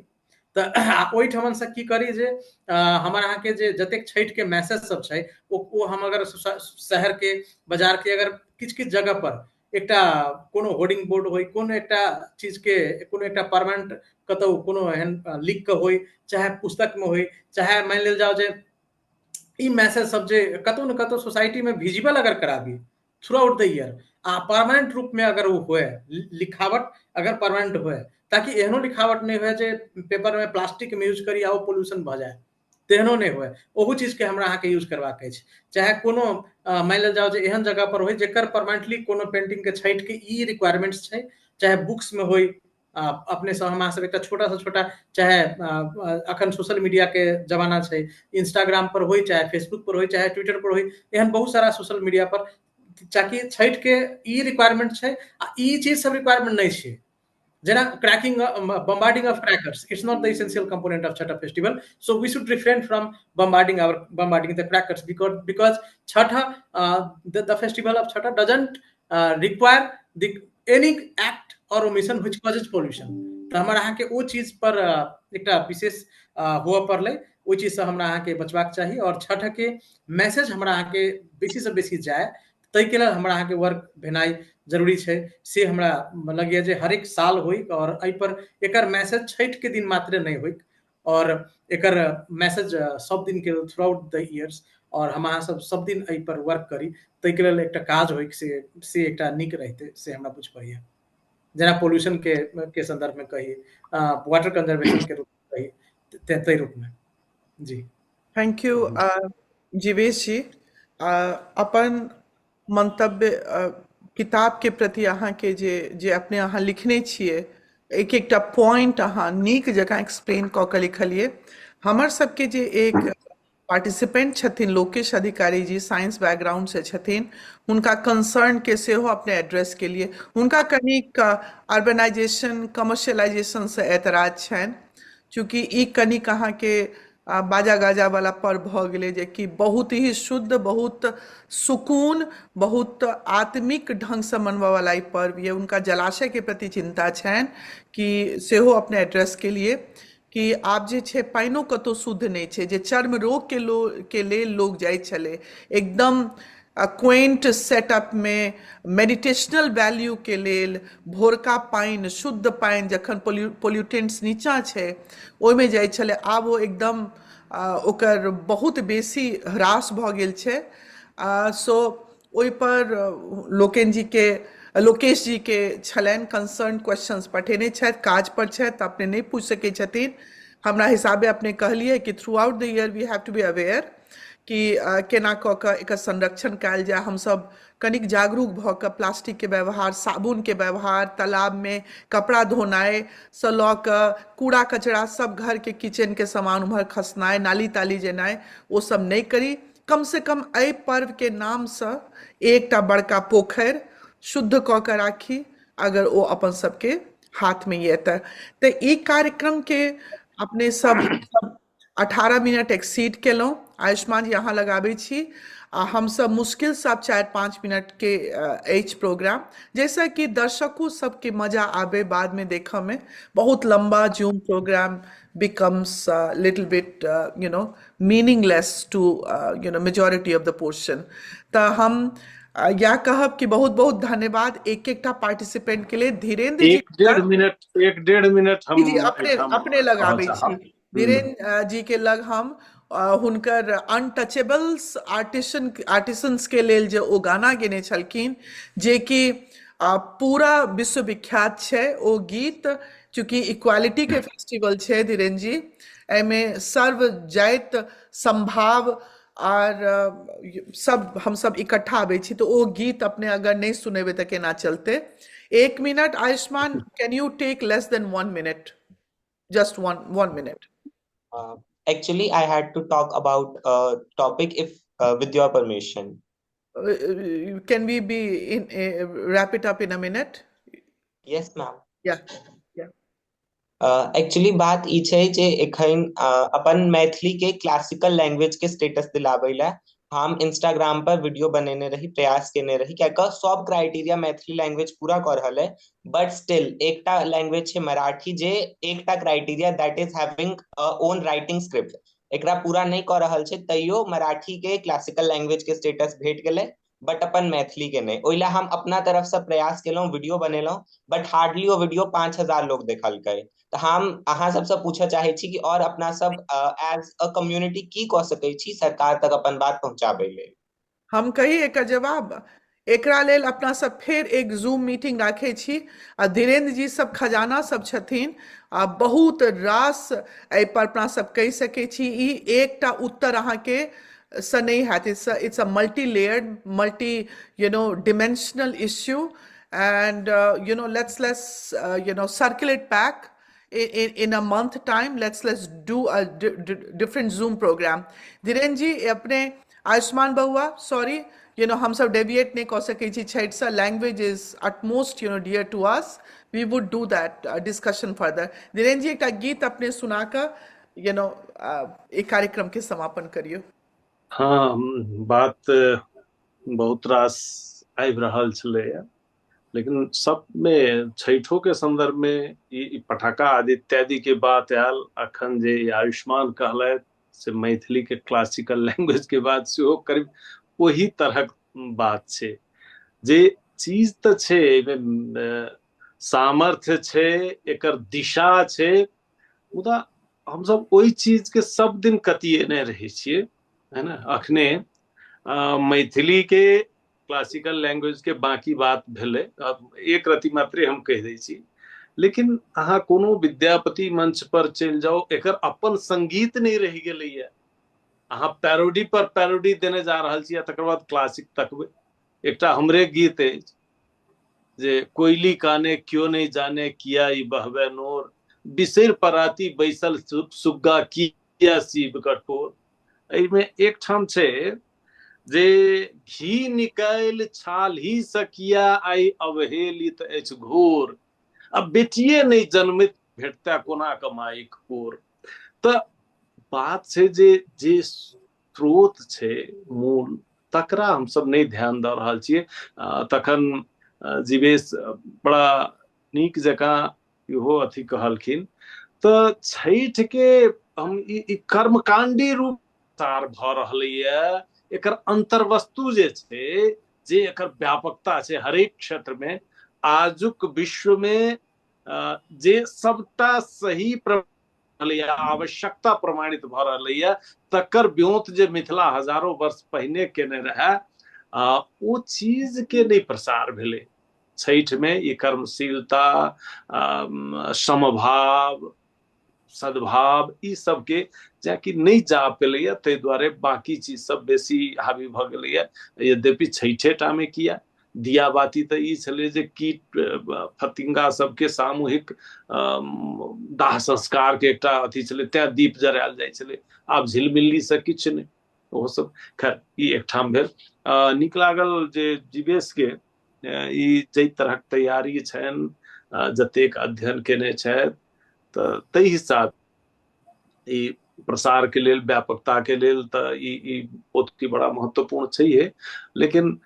Speaker 9: तऽ ओहिठमन से की करी जे हमर अहाँके जे जतेक छठि के मैसेज सब छै ओ हम अगर शहर के बाजार के अगर किछु किछु जगह पर एकटा कोनो होर्डिंग बोर्ड होइ, कोनो एकटा चीज के कोनो एकटा परमानेंट कतौ कोनो एहन लिख के होइ, चाहे पुस्तक में होइ, चाहे मानि लेल जाओ जे ई मैसेज सब जे कतौ ने कतौ सोसाइटी में विजिबल अगर कराबी थ्रू आउट the year आ परमानेंट रूप में अगर वो होए, लिखावट अगर परमानेंट होए, ताकि एहनो लिखावट नहीं होए जे पेपर में प्लास्टिक में यूज करी आ ओ पोल्यूशन भऽ जाए, तेहनो नहि हुए, ओहू चीजके हमरा अहाँके यूज करबाक अछि। चाहे कोनो मानि लेल जाओ जे एहन जगह पर होइ जेकर परमानेंटली कोनो पेंटिंग के छठि के ई रिक्वायरमेंट्स छै, चाहे बुक्स में होइ, अपने सब हम अहाँ सब एकटा छोटा सा छोटा, चाहे अखन सोशल मीडिया के जमाना छै, इंस्टाग्राम पर होइ, चाहे फेसबुक पर होइ, चाहे ट्विटर पर होइ, एहन बहुत सारा सोशल मीडिया पर ताकि छठि के ई रिक्वायरमेंट छै आ ई चीज सब रिक्वायरमेंट नहि छै। जेना cracking, bombarding of crackers, it's not the essential component of Chhath festival, so we should refrain from bombarding the crackers because Chhath, the festival of Chhath doesn't require the any act or omission which causes pollution। तऽ हमर अहाँके ओ चीज पर एकटा विशेष हुअ पड़लै, ओहि चीजसँ हमरा अहाँके बचबाक चाही और छठके मैसेज हमरा अहाँके बेसीसँ बेसी जाय ताहिके लेल हमरा अहाँके वर्क भेनाइ जरूरी छै। से हमरा लगैए जे हरेक साल होइ और एहिपर एकर मैसेज छठिके दिन मात्रे नहि होइ और एकर मैसेज सब दिन के थ्रू आउट the years और हम अहाँ सब सब दिन एहिपर वर्क करी, ताहिके लेल एकटा काज होइ से एकटा नीक रहितै, से हमरा बुझ पड़ैए। जेना पोल्यूशन के संदर्भ में कही, वाटर कंजर्वेशन के रूप में कही, ताहि रूप में। जी,
Speaker 1: thank you Jivesh जी। अपन मंतव्य किताब के प्रति अहाँके जे जे अपने अहाँ लिखने छियै, एक एकटा पॉइंट अहाँ नीक जकाँ एक्सप्लेन कऽ के लिखलियै। हमर सबके जे एक पार्टिसिपेंट छथिन लोकेश अधिकारी जी, साइंस बैकग्राउंड से छथिन, हुनका कंसर्न के सेहो अपने एड्रेस केलिए। हुनका कनिक अर्बनाइजेशन, कमर्शियलाइजेशन से ऐतराज छनि, चूँकि ई कनिक अहाँके बाजा गाजा वाला पर्व भऽ गेलै, जेकि बहुत ही शुद्ध, बहुत सुकून, बहुत आत्मिक ढंगसँ मनबऽ वाला ई पर्व यऽ। हुनका जलाशय के प्रति चिंता छनि कि सेहो अपने एड्रेस केलिए कि आब जे छै पानिओ कतहु शुद्ध नहि छै, जे चर्म रोग के लेल लोग जाइ छलै एकदम क्वेंट सेटअपमे मेडिटेशनल वैल्यूके लेल, भोरका पानि, शुद्ध पानि, जखन पोल्यूटेंट्स नीचाँ छै ओहिमे जाइ छलै, आब ओ एकदम ओकर बहुत बेसी ह्रास भऽ गेल छै। सो ओहिपर लोकेन जीके, लोकेश जीके छलनि कंसर्न, क्वेश्चंस पठेने छथि, काज पर छथि तऽ अपने नहि पूछि सकै छथिन। हमरा हिसाबे अपने कहलियै कि throughout the year we have to be aware कि केना कऽ कऽ एकर संरक्षण कयल जाय। हमसभ कनिक जागरूक भऽ कऽ प्लास्टिकके व्यवहार, साबुनके व्यवहार, तालाबमे कपड़ा धोनाइसँ लऽ कऽ कूड़ा कचरा सब घरके किचनके सामान उम्हर खसनाइ, नाली ताली जेनाइ, ओ सब नहि करी। कम से कम एहि पर्वके नामसँ एकटा बड़का पोखरि शुद्ध कऽ कऽ राखी, अगर ओ अपन सबके हाथमे यऽ तऽ ई कार्यक्रमके अपने सब 18 मिनट एक्सीड केलहुँ। आयुष्मान जी अहाँ लगाबै छी आ हमसब मुश्किलसँ आब 4-5 मिनटके अछि प्रोग्राम, जाहिसँ कि दर्शको सबके मजा आबै बादमे देखऽमे। बहुत लम्बा Zoom program becomes little bit you know meaningless to you know majority of the portion. तऽ हम इएह कहब कि बहुत बहुत धन्यवाद एक एकटा पार्टिसिपेंट के लिए। धीरेन्द्र जी
Speaker 5: 1.5 मिनट, 1.5 मिनट हम
Speaker 1: जी अपने अपने लगाबै छी। धीरेन्द्र जी के लग हम हुनकर अनटचेबल्स आर्टिसन्स के लेल जे ओ गाना गेने छलखिन, जे कि पूरा विश्वविख्यात छै ओ गीत, चूँकि इक्वालिटी के फेस्टिवल छै धीरेन्द्र जी, एहिमे सर्व जाति संभाव आर सब हमसब इकट्ठा आबै छी, तऽ ओ गीत अपने अगर नहि सुनेबै तऽ केना चलतै। 1 minute Ayushman, can you take less than 1 minute? Just one minute.
Speaker 6: Actually, I had to talk about a topic if with your permission.
Speaker 1: Can we be in wrap it up in a minute?
Speaker 6: Yes, ma'am.
Speaker 1: Yeah, yeah.
Speaker 6: Actually, बात ई छै जे एखन अपन मैथिली के classical language के status दिलाबै ला हम इंस्टाग्राम पर वीडियो बनेने रही, प्रयास केने रही, कियाकि सब क्राइटेरिया मैथिली लैंग्वेज पूरा कऽ रहल है, बट स्टिल एकटा लैंग्वेज छै मराठी, जे एकटा criteria that is having own writing script, एकरा पूरा नहि कऽ रहल छै, तैयो मराठी के क्लासिकल लैंग्वेज के स्टेटस भेट गेलै, बट अपन मैथिली के नहि। ओहि ला हम अपना तरफ से प्रयास केलहुँ, वीडियो बनेलहुँ, बट हार्डली ओ वीडियो 5000 लोग देखलकै। तऽ हम अहाँ सबसँ पूछऽ चाहै छी कि और अपना सब एज अ कम्युनिटी की कऽ सकै छी सरकार तक अपन बात पहुँचाबै लेल?
Speaker 1: हम कही एकर जवाब, एकरा लेल अपना सब फेर एक जूम मीटिंग राखै छी आ धीरेन्द्र जी सब खजाना सब छथिन आ बहुत रास एहि पर अपना सब कहि सकै छी। ई एकटा उत्तर अहाँके से नहि हैत, it's a multi layered, multi you know dimensional issue, and you know let's you know circulate back in a month time. Let's do a different Zoom program. Dhirendra ji अपने आयुष्मान बउआ, सॉरी you know हम सब deviate नहीं कऽ सकै छी छठि सँ, language is utmost you know dear to us, we would do that discussion further. Dhirendra ji एकटा गीत अपने सुना कऽ you know एक कार्यक्रम के समापन करियौ।
Speaker 5: हाँ, बात बहुत रास आबि रहल छलैया, लेकिन सब में छठो के संदर्भ में ई पटाखा आदि इत्यादि के बात आयल। अखन जे आयुष्मान कहलथि से मैथिली के क्लासिकल लैंग्वेज के बात सेहो करीब ओही तरहक बात छै, जे चीज तऽ छै एहिमे सामर्थ्य छै, एकर दिशा छै, मुदा हमसब ओहि चीज के सब दिन कतियेने रहै छियै, है ना। अखने मैथिली के क्लासिकल लैंग्वेज के बाकी बात भेलै, एक रति मात्रे हम कहि दै छी, लेकिन अहाँ कोनो विद्यापति मंच पर चलि जाउ, एकर अपन संगीत नहि रहि गेलैया। अहाँ पैरोडी पर पैरोडी देने जा रहल छी आ तकर बाद क्लासिक तकबै। एकटा हमरे गीत अछि जे कोयली काने क्यों नहीं जाने किया ई बहबे नोर, बिसरि पराती बैसल सुग्गा किया सीब कठोर। एहिमे एकठाम छै जे घी निकालि छालही सकिया आई अवहेलित अछि घोर, अब बेटिए नहीं जन्मित भेटता कोना कमाइक कोर। तऽ बात छै जे जे स्रोत छै मूल, तकरा हमसब नहि ध्यान दऽ रहल छियै। तखन जीवेश बड़ा नीक जकाँ इहो अथी कहलखिन। तऽ छठि के हम ई कर्मकांडी रूप सार भऽ रहलैए, एकर अंतर्वस्तु जे छै, जे एकर व्यापकता छै हरेक क्षेत्र में, आजुक विश्व में जे सबटा सही आवश्यकता प्रमाणित भऽ रहलैए, तकर ब्योंत जे मिथिला हजारों वर्ष पहिने केने रहए, ओ चीज के नहि प्रसार भेलै। छठि में ई कर्मशीलता, समभाव, सद्भाव, ई सबके जाकि नहि जा पेलैए, ताहि दुआरे बाकी चीज सब बेसी हावी भऽ गेलैए। यद्यपि छठे टा में किया दिया बाती तऽ ई छलै जे कीट फतिंगा सबके सामूहिक दाह संस्कार के एकटा अथी छलै, तें दीप जरायल जाइ छलै। आब झिलमिल्ली से किछु नहि, ओहो सब खैर ई एकठाम भेल। नीक लागल जे जीवेश के ई जाहि तरहक तैयारी छनि, जतेक अध्ययन केने छथि तऽ ताहि हिसाब ई प्रसार के लेल, व्यापकता के लेल तऽ ई ई पोथी बड़ा महत्वपूर्ण छैहे, लेकिन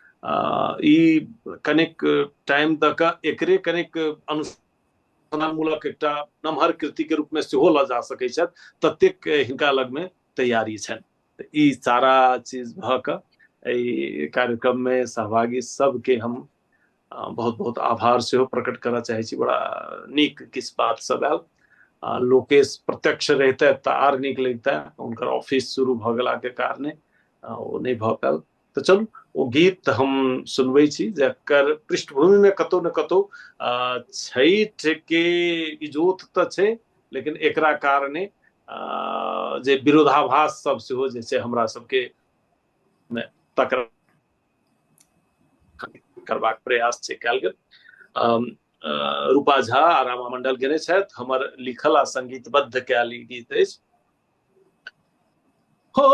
Speaker 5: ई कनिक टाइम दऽ कऽ एकरे कनिक अनुसंधानमूलक एकटा नमहर कृति के रूप में सेहो लऽ जा सकै छथि, ततेक हिनका लग में तैयारी छनि। तऽ ई सारा चीज भऽ कऽ एहि कार्यक्रम में सहभागी सबके हम बहुत बहुत आभार सेहो प्रकट करऽ चाहै छी। बड़ा नीक किछु बात सब आयल। लोकेश प्रत्यक्ष रहिते तऽ आर नीक लगिते, हुनकर ऑफिस शुरू भऽ गेला के कारणे ओ नहि भऽ पायल। तऽ चलू ओ गीत हम सुनबै छी जकर पृष्ठभूमि में कतौ ने कतौ छठि के इजोत तऽ छै, लेकिन एकरा कारणे जे विरोधाभास सब सेहो जे छै हमरा सबके मे तकरा करबाक प्रयास छै कयल गेल। रूपा झा आ रामा मंडल गेने छथि। हमर लिखल आ संगीतबद्ध कयल ई गीत अछि। हो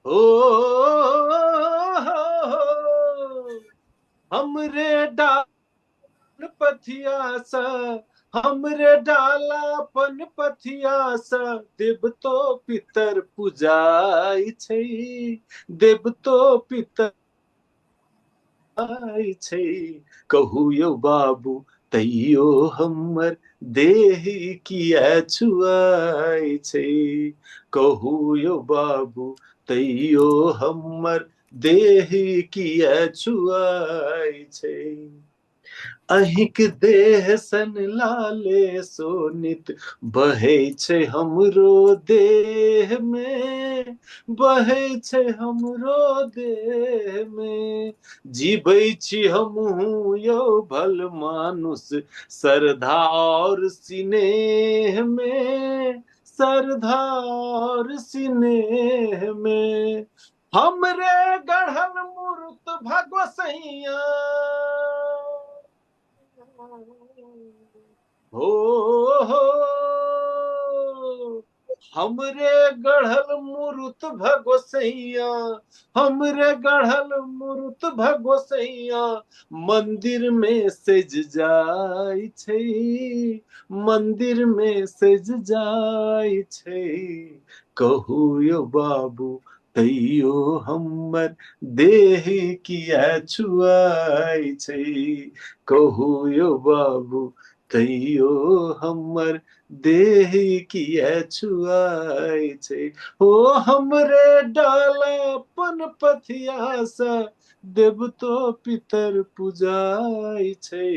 Speaker 5: हो हमरे डाल पथिया सा, हमरे डाला पन पथिया सा, देवतो पितर पुजाई छै, देवतो पितर छै। कहू यौ बाबू तैयो हमर देह किया छुआई छै, कहू यौ बाबू तैयो हमर देह किया छुआई छै। अहिक देह सन लाले सोनित बहै छै हमरो देह में, बहै छै हमरो देह में। जीबै छी हमहूँ यौ भल मानुष श्रद्धा और सिनेह में, श्रद्धा और सिनेह में। हमरे गढ़ल मूर्त भगवसैया हो, हो हमरे गढ़ल मूर्त भगवसैया, हमरे गढ़ल मूर्त भगवसैया, मंदिर में सज जाय छै, मंदिर में सज जाय छै। कहू यौ बाबू तैयो हमर देह किया छुआई छै, कहू यौ बाबू तैयो हमर देह किया छुआई छै। हो हमरे डाला पन पथिया सा, देवतो पितर पुजाई छै,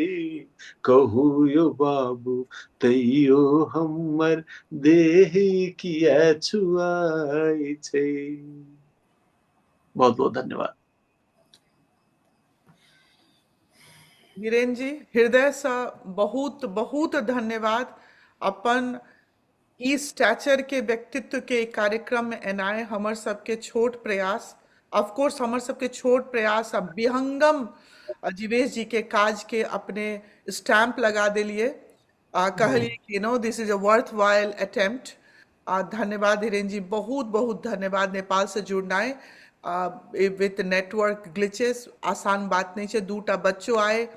Speaker 5: कहू यौ बाबू तैयो हमर देह किया छुआई छै। बहुत बहुत धन्यवाद।
Speaker 1: वीरेन जी, हृदय से बहुत बहुत धन्यवाद। अपन ई स्टैचर के व्यक्तित्व के कार्यक्रम में एनाइ हमर सबके छोट प्रयास, ऑफकोर्स हमर सबके छोट प्रयास आ विहंगम जीवेश जी के काज के अपने स्टैंप लगा देलिए आ कहलिए कि no this is a worthwhile attempt. आ धन्यवाद हिरेन जी, बहुत बहुत धन्यवाद। नेपाल से जुड़नाइ विथ नेटवर्क ग्लिचेस आसान बात नहीं है। दूटा बच्चो आए,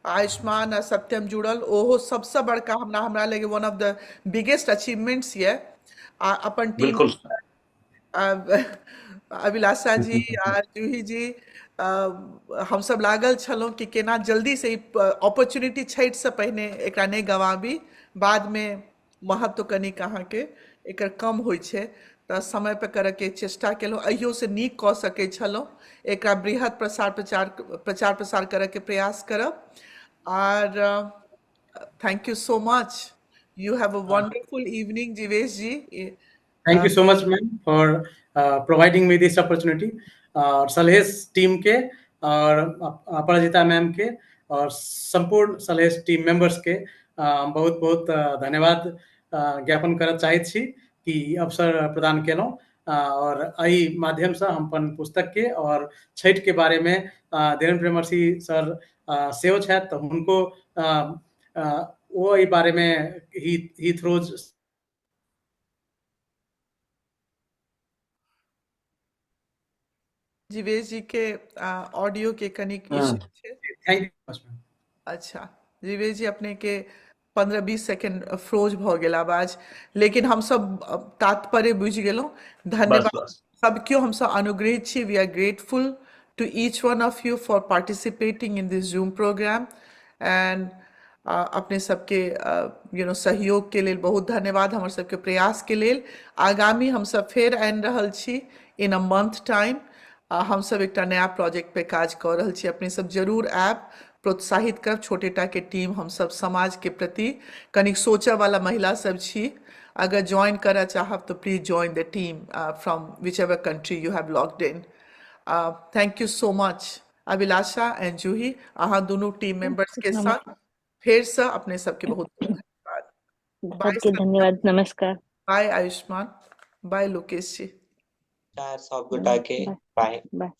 Speaker 1: आयुष्मान आ सत्यम जुड़ल, ओहो सबसे बड़का हमरा हमरा लगे one of the biggest achievements ये। आ अपन टीम
Speaker 5: बिल्कुल।
Speaker 1: अभिलाषा जी आ जूही जी, हम सब लागल छलहुँ कि केना जल्दी से अपॉर्चुनिटी छठि से पहिने एकरा नहीं गंवाबी, बाद में महत्व कनिक अहाँके एकर कम होइ छै, तऽ समय पर करऽके चेष्टा केलहुँ। अहियो से नीक कऽ सकै छलहुँ, एकरा बृहद प्रसार प्रचार प्रचार प्रसार करऽके प्रयास करब। आर thank you so much, you have a wonderful evening Jivesh ji.
Speaker 9: Thank you so much ma'am for providing me this opportunity. और सलहेश टीम के और अपराजिता मैम के और संपूर्ण सलहेश टीम मेंबर्स के बहुत बहुत धन्यवाद ज्ञापन करऽ चाहैत छी कि अवसर प्रदान केलहुँ। और एहि माध्यम से हम अपन पुस्तक के और छठि के बारे में धीरेन्द्र प्रेमर्षि सर सेहो छथि, तऽ हुनको ओ एहि बारे में ही थ्रोज
Speaker 1: जीवेश जी के ऑडियो के कनिक इश्यू छै।
Speaker 9: Thank you much ma'am.
Speaker 1: अच्छा, जीवेश जी, अपने के 15-20 सेकेंड फ्रोज भऽ गेल आवाज, लेकिन हमसब तात्पर्य बुझि गेलहुँ।
Speaker 5: बस
Speaker 1: धन्यवाद।
Speaker 5: बस।
Speaker 1: सब केओ हमसब अनुग्रहित छी। We are grateful to each one of you for participating in this Zoom program and अपने सबके सहयोग के लेल बहुत धन्यवाद, हमर सबके प्रयास के लेल। आगामी हमसब फेर आनि रहल छी इन अ मंथ टाइम। हमसब एकटा नया प्रोजेक्ट पे काज कऽ रहल छी। अपने सब जरूर आयब, प्रोत्साहित करब। छोटे टा के टीम हमसब समाज के प्रति कनिक सोचऽ वाला महिला सब छी। अगर ज्वाइन करऽ चाहब तऽ please join the team from whichever country you have logged in. Thank you so much Abhilasha and Juhi, अहाँ दुनू टीम मेंबर्स के संग फेरसँ अपने सबके बहुत बहुत धन्यवाद। बाय।
Speaker 4: सबके धन्यवाद, नमस्कार।
Speaker 1: बाय आयुष्मान, बाय लोकेश जी।
Speaker 6: नमस्कार सब गोटा के।
Speaker 4: बाय।
Speaker 6: बाय।
Speaker 4: बाय।